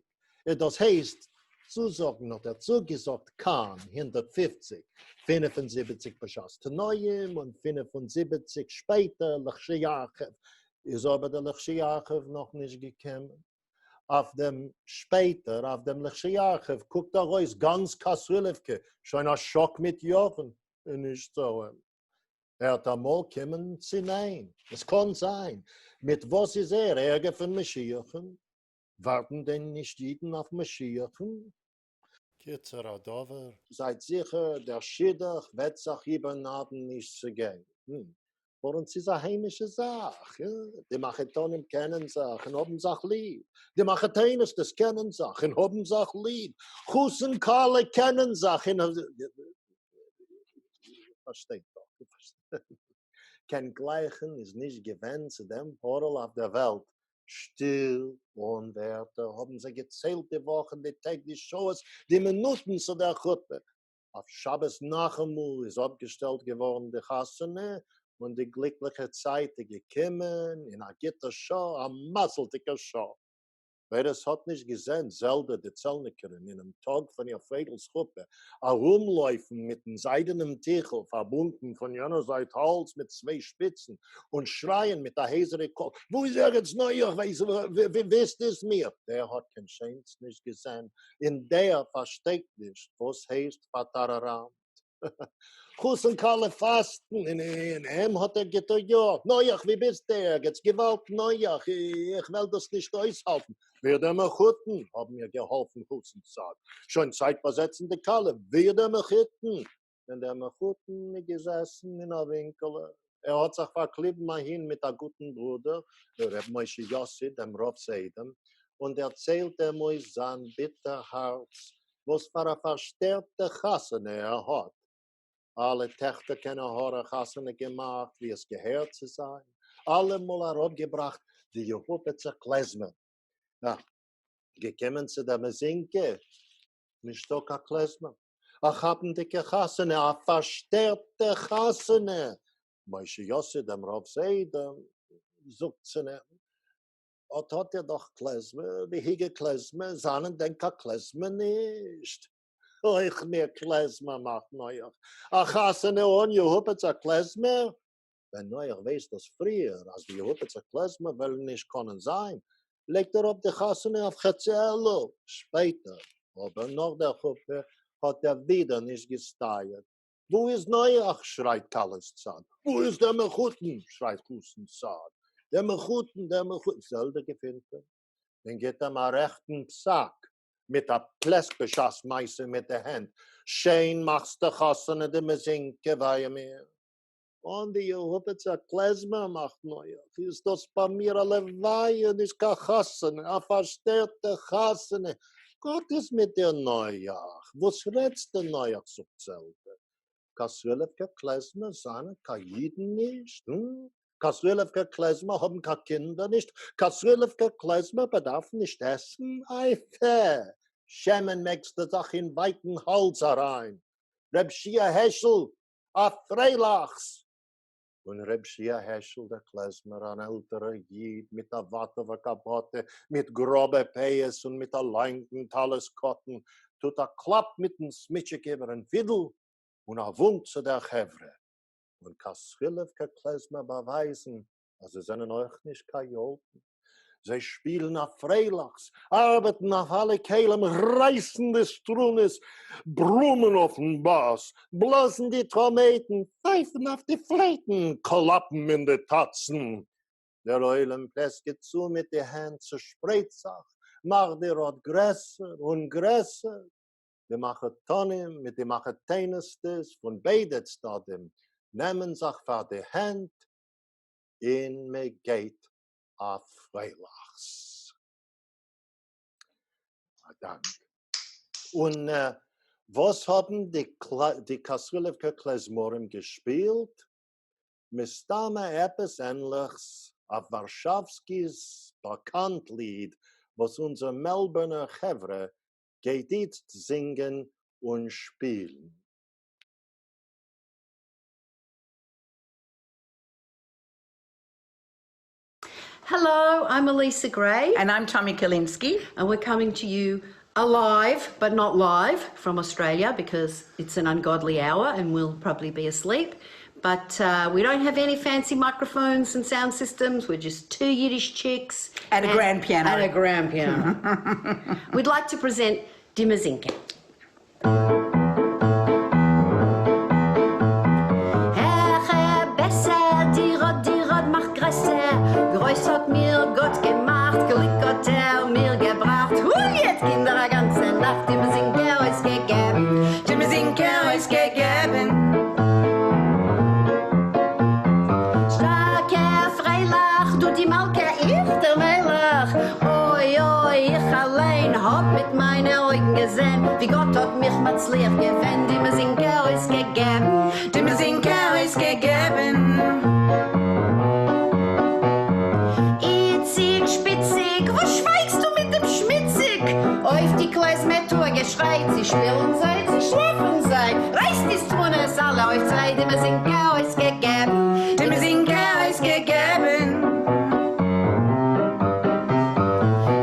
דאס הייסט צוזאגן האט ער צוגעזאגט קיין 150, 75 בשעת תנאים און 75 שפעטער לכשירחיב, איז אבער דער לכשירחיב נאכנישט געקומען. אויף דעם שפעטער אויף דעם לכשירחיב קוקט ארויס גאנץ קאסרילעווקע שוין א שאק מיט יארן און נישט צו אים. ער וועט אמאל קומען צו ניין? עס קאן זיין. מיט וואס איז ער ערגער פון משיח'ן? ווארטן דען נישט אידן אויף משיח'ן? קיצור הדבר, זייט זיכער דער שידוך וועט זיך איבער נדן נישט צעגיין. ווארום ס'איז א היימישע זאך, די מחותנים קענען זיך און האבן זיך ליב, די מחותנת'טעס קענען זיך און האבן זיך ליב, חתן כלה קענען זיך און. איר פארשטייט דאך. קיין גלייכן איז נישט געווען צו דעם פארל אויף דער וועלט. שטיל, אן ווערטער, האבן זיי געציילט די וואכן, די טעג, די שעות, די מינוטן צו דער חופה. אויף שבת נחמו איז אפגעשטעלט געווארן די חתונה, און די גליקליכע צייט איז געקומען אין א גוטע שעה, א מזל'דיגע שעה. ווער עס האט נישט געזען זעלדע די צעלניקערין אינעם טאג פון איר פייגל'ס חופה ארומלויפן מיטן זיידענעם טיכל פארבונדן פון יענער זייט האלז מיט צוויי שפיצן און שרייען מיט א הייזעריג קול וואו איז ערגעץ נוח ווייזט עס מיר דער האט קיין שענס נישט געזען און דער פארשטייט נישט וואס הייסט פארטאראראמט. חתן כלה פאסטן און אין אים האט ער גוטע יאר. נוח ווי ביסטו ערגעץ? געוואלד נוח איך וועל דאס נישט אויסהאלטן. ווער דער מחותן? האבן מיר געהאלפן חתן צד. שוין צייט באזעצן די כלה. ווער דער מחותן? ווען דער מחותן איז געזעסן אין א ווינקעלע. ער האט זיך פארקליבן אהין מיט א גוטן ברודער ר' משה יוסי דעם רב'ס איידעם און דערציילט אים אויס זיין ביטער הארץ וואס פאר א פארשטערטע חתונה ער האט. אלע טעכטער קיין עין הרע חתונה געמאכט ווי עס געהער צו זיין, אלעמאל אראפגעבראכט די יעהופעצער קלעזמער. נא, געקומען צו דער מיזינקע, נישטא קיין קלעזמער. א כאפנדיגע חתונה, א פארשטערטע חתונה! משה יוסי דעם רב'ס איידעם זאגט צו אים, אָט האָט איר דאָך קלעזמער, די היגע קלעזמער זײַנען דען קײן קלעזמער נישט? אױך מיר קלעזמער, מאַכט נוח, אַ חתונה אָן יעהופּעצער קלעזמער? װען נוח װײס דאָס פֿריִער, אַז די יעהופּעצער קלעזמער װעלן נישט קאָנען זײַן, לײגט ער אָפּ די חתונה אױף חצי אלול. שפּעטער, אָבער, נאָך דער חופּה, האָט ער װידער נישט געסטײַעט. וואו איז נוח? שרייט כלה'ס צד. וואו איז דער מחותן? שרייט חתן'ס צד. דער מחותן, דער מחותן. זעלדע געפינט אים און גיט אים א רעכטן פסק מיט א פלעסק בשעת מעשה מיט די הענט, שיין מאכסטו חתונה די מיזינקע, וויי מיר. אן די יעהופעצער קלעזמער מאכט נוח, איז דאס ביי מיר א לוויה, נישט קיין חתונה, א פארשטערטע חתונה. גאט איז מיט דיר נוח, וואס רעדסטו נוח זאגט זעלדע, קאסרילעווקער קלעזמער זיינען קיין אידן נישט, הום? כתרילעווקער קלעזמער האָבן קיין קינדער נישט, כתרילעווקער קלעזמער באַדאַרפן נישט עסן? איי פע! שעמען מעגסטו זיך אין ווייטן האַלדז אַריין, רב שיע-העשל, אַ פריילאַכס! און ר' שיע העשל דער קלעזמער, אן עלטערער איד מיט א וואטעווע קאפאטע, מיט גראבע פאות און מיט א לאנגן טלית קטן, טוט א קלאפ מיטן סמיטשיק איבערן פידל און א וואונק צו דער חברה. און כתרילעווקער קלעזמער באווייזן אז זיי זענען אויך נישט קיין יאלדן. זיי שפילן א פרייליכס, ארבעטן אויף אלע כלים, רייסן די סטרונעס, ברומען אויפן באס, בלאזן די טראמעטן, פייפן אויף די פלייטן, קלאפן אין די טאצן. דער עולם פלעסקעט צו מיט די הענט, צושפרייט זיך, מאכט די ראד גרעסער און גרעסער. די מחותנים מיט די מחותנת'טעס פון ביידע צדדים נעמען זיך פאר די הענט און מען גייט א פרייליכס. א דאנק. און וואס האבן די כתרילעווקער קלעזמארים געשפילט? מסתמא עפעס ענליכס אויף ווארשאווסקי'ס באקאנט ליד וואס אונזער מעלבורנער חברה גייט איצט זינגען און שפילן. Hello, I'm Elisa Gray. And I'm Tommy Kalinsky. And we're coming to you alive, but not live, from Australia because it's an ungodly hour and we'll probably be asleep. But we don't have any fancy microphones and sound systems. We're just two Yiddish chicks. And a grand piano. And a grand piano. We'd like to present די מיזינקע. העכער, בעסער, די ראד, די ראד מאכט גרעסער, גרויס האט מיר גאט געמאכט, גליק האט ער מיר געבראכט, הוליעט קינדער א גאנצע נאכט, די מיזינקע אויסגעגעבן, די מיזינקע אויסגעגעבן. שטארקער, פרייליך, דו די מלכה, איך דער מלך, אוי אוי איך אליין האב מיט מיינע אויגן געזען ווי גאט האט מיך מצליח געווען די מיזינקע אויסגעגעבן די מיזינקע אויסגעגעבן. איציק שפיציק וואס שווייגסטו מיט דעם שמיציק אויף די קלעזמעטור געשריי צי שפילן זיי צי שלאפן זיי רייסט די סטרונעס אלע אויף צוויי די מיזינקע אויסגעגעבן די מיזינקע אויסגעגעבן.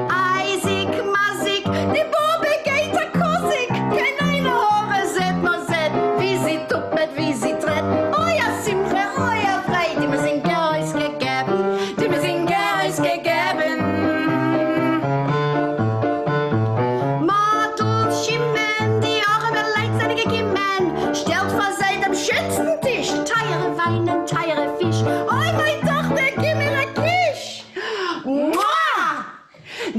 אייזיק מזיק, די באבע גייט א קאזיק, קיין עין הרע זעט נאר זעט, ווי זי טופעט ווי זי טרעט, אוי א שמחה אוי א פרייד, די מיזינקע אויסגעגעבן, די מיזינקע אויסגעגעבן. מאטל שמעון, די ארעמע לייט זענען געקומען, שטעלט פאר זיי דעם שענסטן טיש, טייערע וויינען טייערע פיש, אוי מיין טאכטער גיב מיר א קיש! מואה!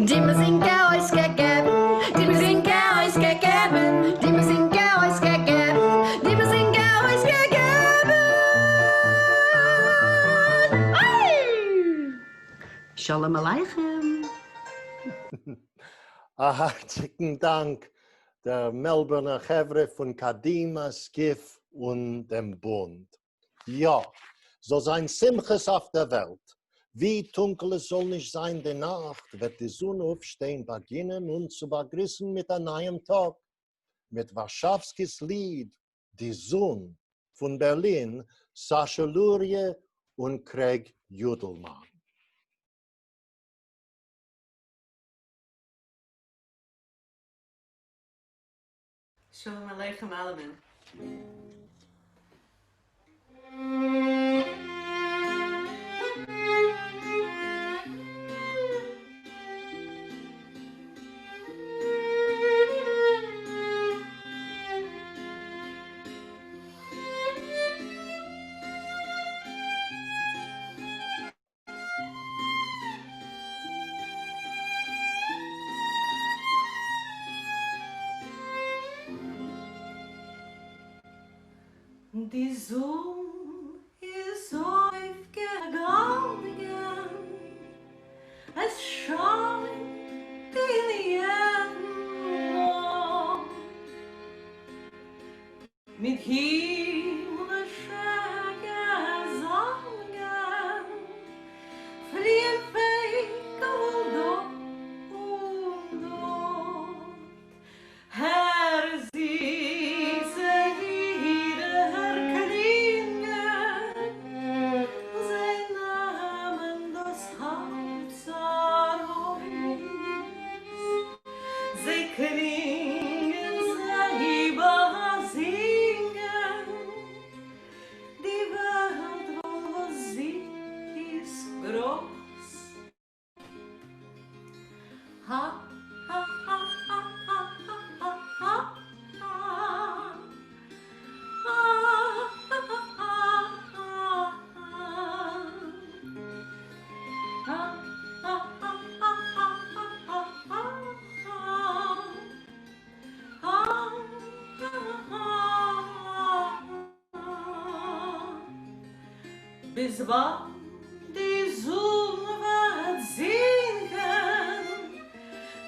די מיזינקע אויסגעגעבן, די מיזינקע אויסגעגעבן, די מיזינקע אויסגעגעבן, די מיזינקע אויסגעגעבן! אוי! שלום עליכם! א הארציגן דאנק דער מעלבורנער חברה פון קדימה, סקיף און דעם בונד. יא, זאל זיין שמחות אויף דער וועלט. ווי טונקל עס זאל נישט זיין די נאכט, וועט די זון אויפשטיין באגינען אונז צו באגריסן מיט א נייעם טאג. מיט ווארשאווסקי'ס ליד די זון פון בערלין, סאשע לוריע און קרעג יודלמאן. שלום עליכם אלעמען. די זון איז אויפגעגאנגען, עס שיינט אין יעדן ארט, מיט הימלישע געזאנגען. קלינגען זיי באַזינגען די וועלט וואָס זי איז גרויס. האַ, האַ, האַ, האַ, האַ, האַ, האַ, האַ. ביז וואַנען די זון וועט זינקען,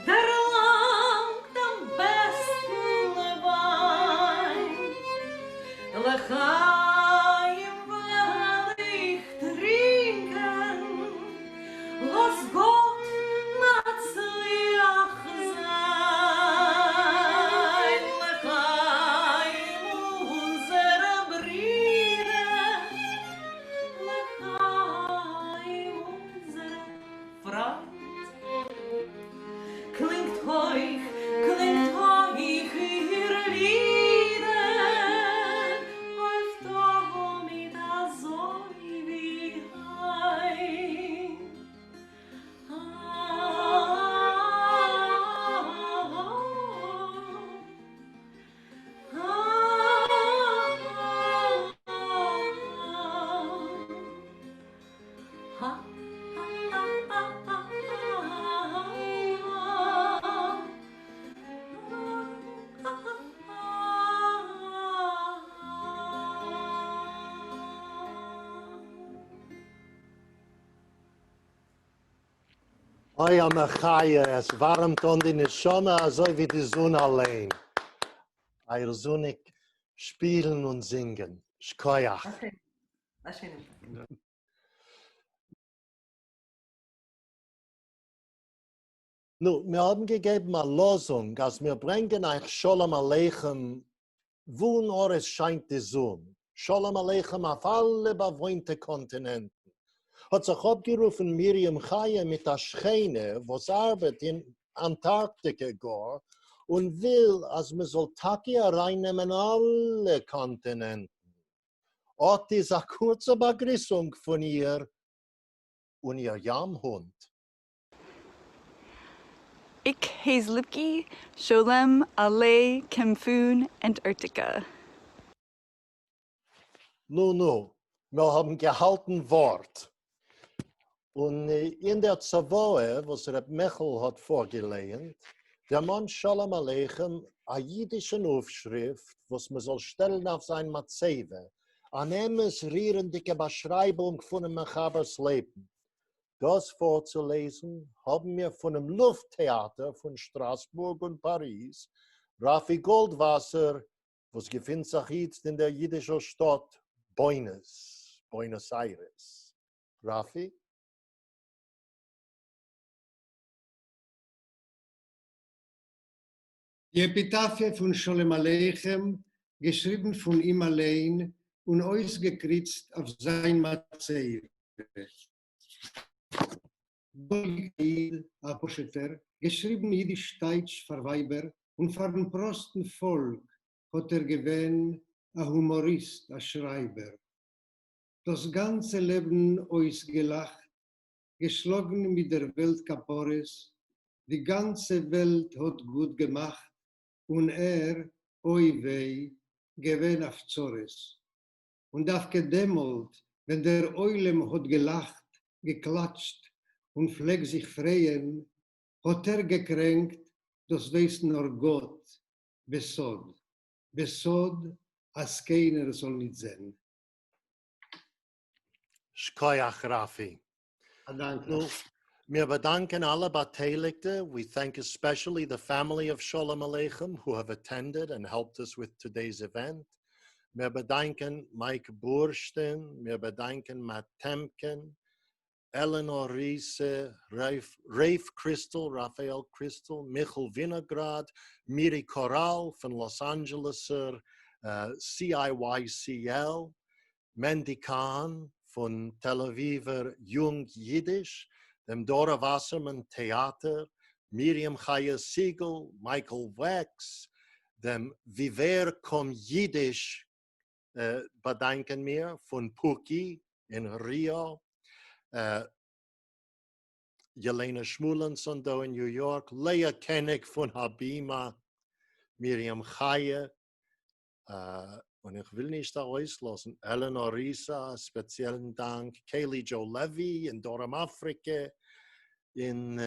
דערלאַנגט דעם בעסטן ווײַן. לחיים וועל איך טרינקען, לאָז גאָט מצליח זײַן. לחיים אונדזערע ברידער, לחיים אונדזערע פֿרײַנד. קלינגט הויך, קלינגט הויך איר לידער, אויף תּמיד אַזוי ווי הײַנט. אוי אַ מחיה, עס וואַרעמט אָן די נשמה אַזוי ווי די זון אַליין. אײַער זוניק שפּילן און זינגען. שכּוח. אַ שיינעם טאָג. נו, מיר האָבן געגעבן אַ לאָזונג, אַז מיר ברענגען אײַך שלום עליכם וווּ נאָר עס שײַנט די זון, שלום עליכם אויף אַלע באַוואוינטע קאָנטינענטן. האָט זיך אָפּגערופֿן מרים חיה מיט אַ שכנה, וואָס אַרבעט אין אַנטאַרקטיקע גאָר און וויל, אַז מע זאָל טאַקע אַרײַננעמען אַלע קאָנטינענטן. אָט איז אַ קורצע באַגריסונג פֿון איר און איר ים-הונט. איך הייס ליפקי, שלום עליכם פֿון אַנטאַרקטיקע. נו, נו, מיר האָבן געהאַלטן וואָרט. און אין דער צוואה, וואָס ר' מיכל האָט פֿאָרגעלייענט, דערמאָנט שלום עליכם אַ ייִדישן אויפֿשריפֿט, וואָס מע זאָל שטעלן אויף זײַן מצבֿה, אַן אמת רירנדיקע באַשרײַבונג פֿונעם מחברס לעבן. דאָס פֿאָרצולעזן האָבן מיר פֿונעם לופֿט-טעאַטער פֿון שטראַסבורג און פּאַריז, ראַפֿי גאָלדוואַסער, וואָס געפֿינט זיך איצט אין דער ייִדישער שטאָט בוענאָס, בוענאָס איירעס. ראַפֿי? די עפּיטאַפֿיע פֿון שלום-עליכם, געשריבן פֿון אים אַליין און אויסגעקריצט אויף זײַן מצבֿה. דא ליגט א איד, א פשוט'ער, געשריבן אידיש-טייטש פאר ווייבער און פארן פראסטן פאלק האט ער געווען א הומאריסט, א שרייבער. דאס גאנצע לעבן אויסגעלאכט, געשלאגן מיט דער וועלט כפרות, די גאנצע וועלט האט גוט געמאכט און ער, אוי וויי, געווען אויף צרות. און דווקא דעמאלט ווען דער עולם האט געלאכט, געקלאטשט און פלעג זיך פרייען, האט ער געקרענקט, דאס ווייסט נאר גאט, בסוד, בסוד אז קיינער זאל ניט זען. שכוח ראפי. א דאנק. נו, מיר באדאנקען אלע באטייליגטע, we thank especially the family of Sholem Aleichem who have attended and helped us with today's event. מיר באדאנקען מייק בורשטין, מיר באדאנקען מאט טעמקין, עלענאר ריסע, רעיף קריסטל, ראפאעל קריסטל, מיכל ווינאגראד, מירי קאראל פון לאס אנדזשעלעסער CIYCL, מענדי קאהן פון תל אביב'ער יונג אידיש, דעם דארא וואסערמאן טעאטער, מרים חיה סיגל, מייקל וועקס, דעם Viver com Yiddish באדאנקען מיר פון פוקי אין ריאו, ילענא שמואלענסאן דא אין ניו יארק, לאה קעניג פון הבימה, מרים חיה, און איך וויל נישט ארויסלאזן עלענאר ריסא, א ספעציעלן דאנק, קעלי דזשאו לעווי אין דרום אפריקע, און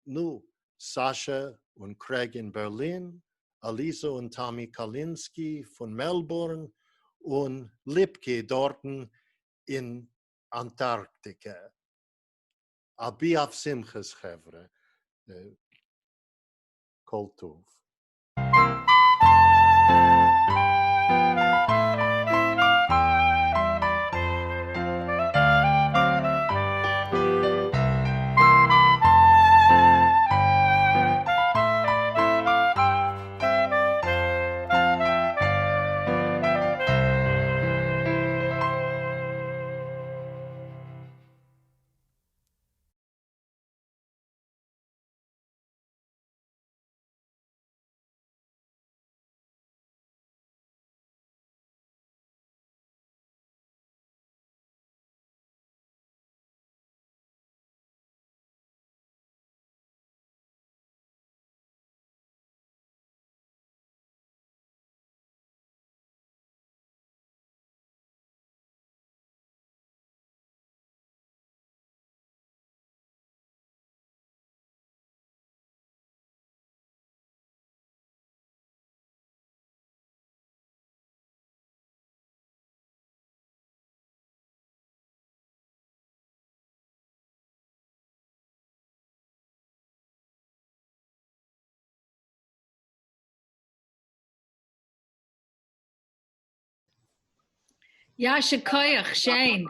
נו, סאשע און קרעג אין בערלין, עליזה און טאמי קאלינסקי פון מעלבורן, און ליפקי דארטן אין אנטארקטיקע. אבי אויף שמחות חברה. כל טוב. יישר כח, שיין.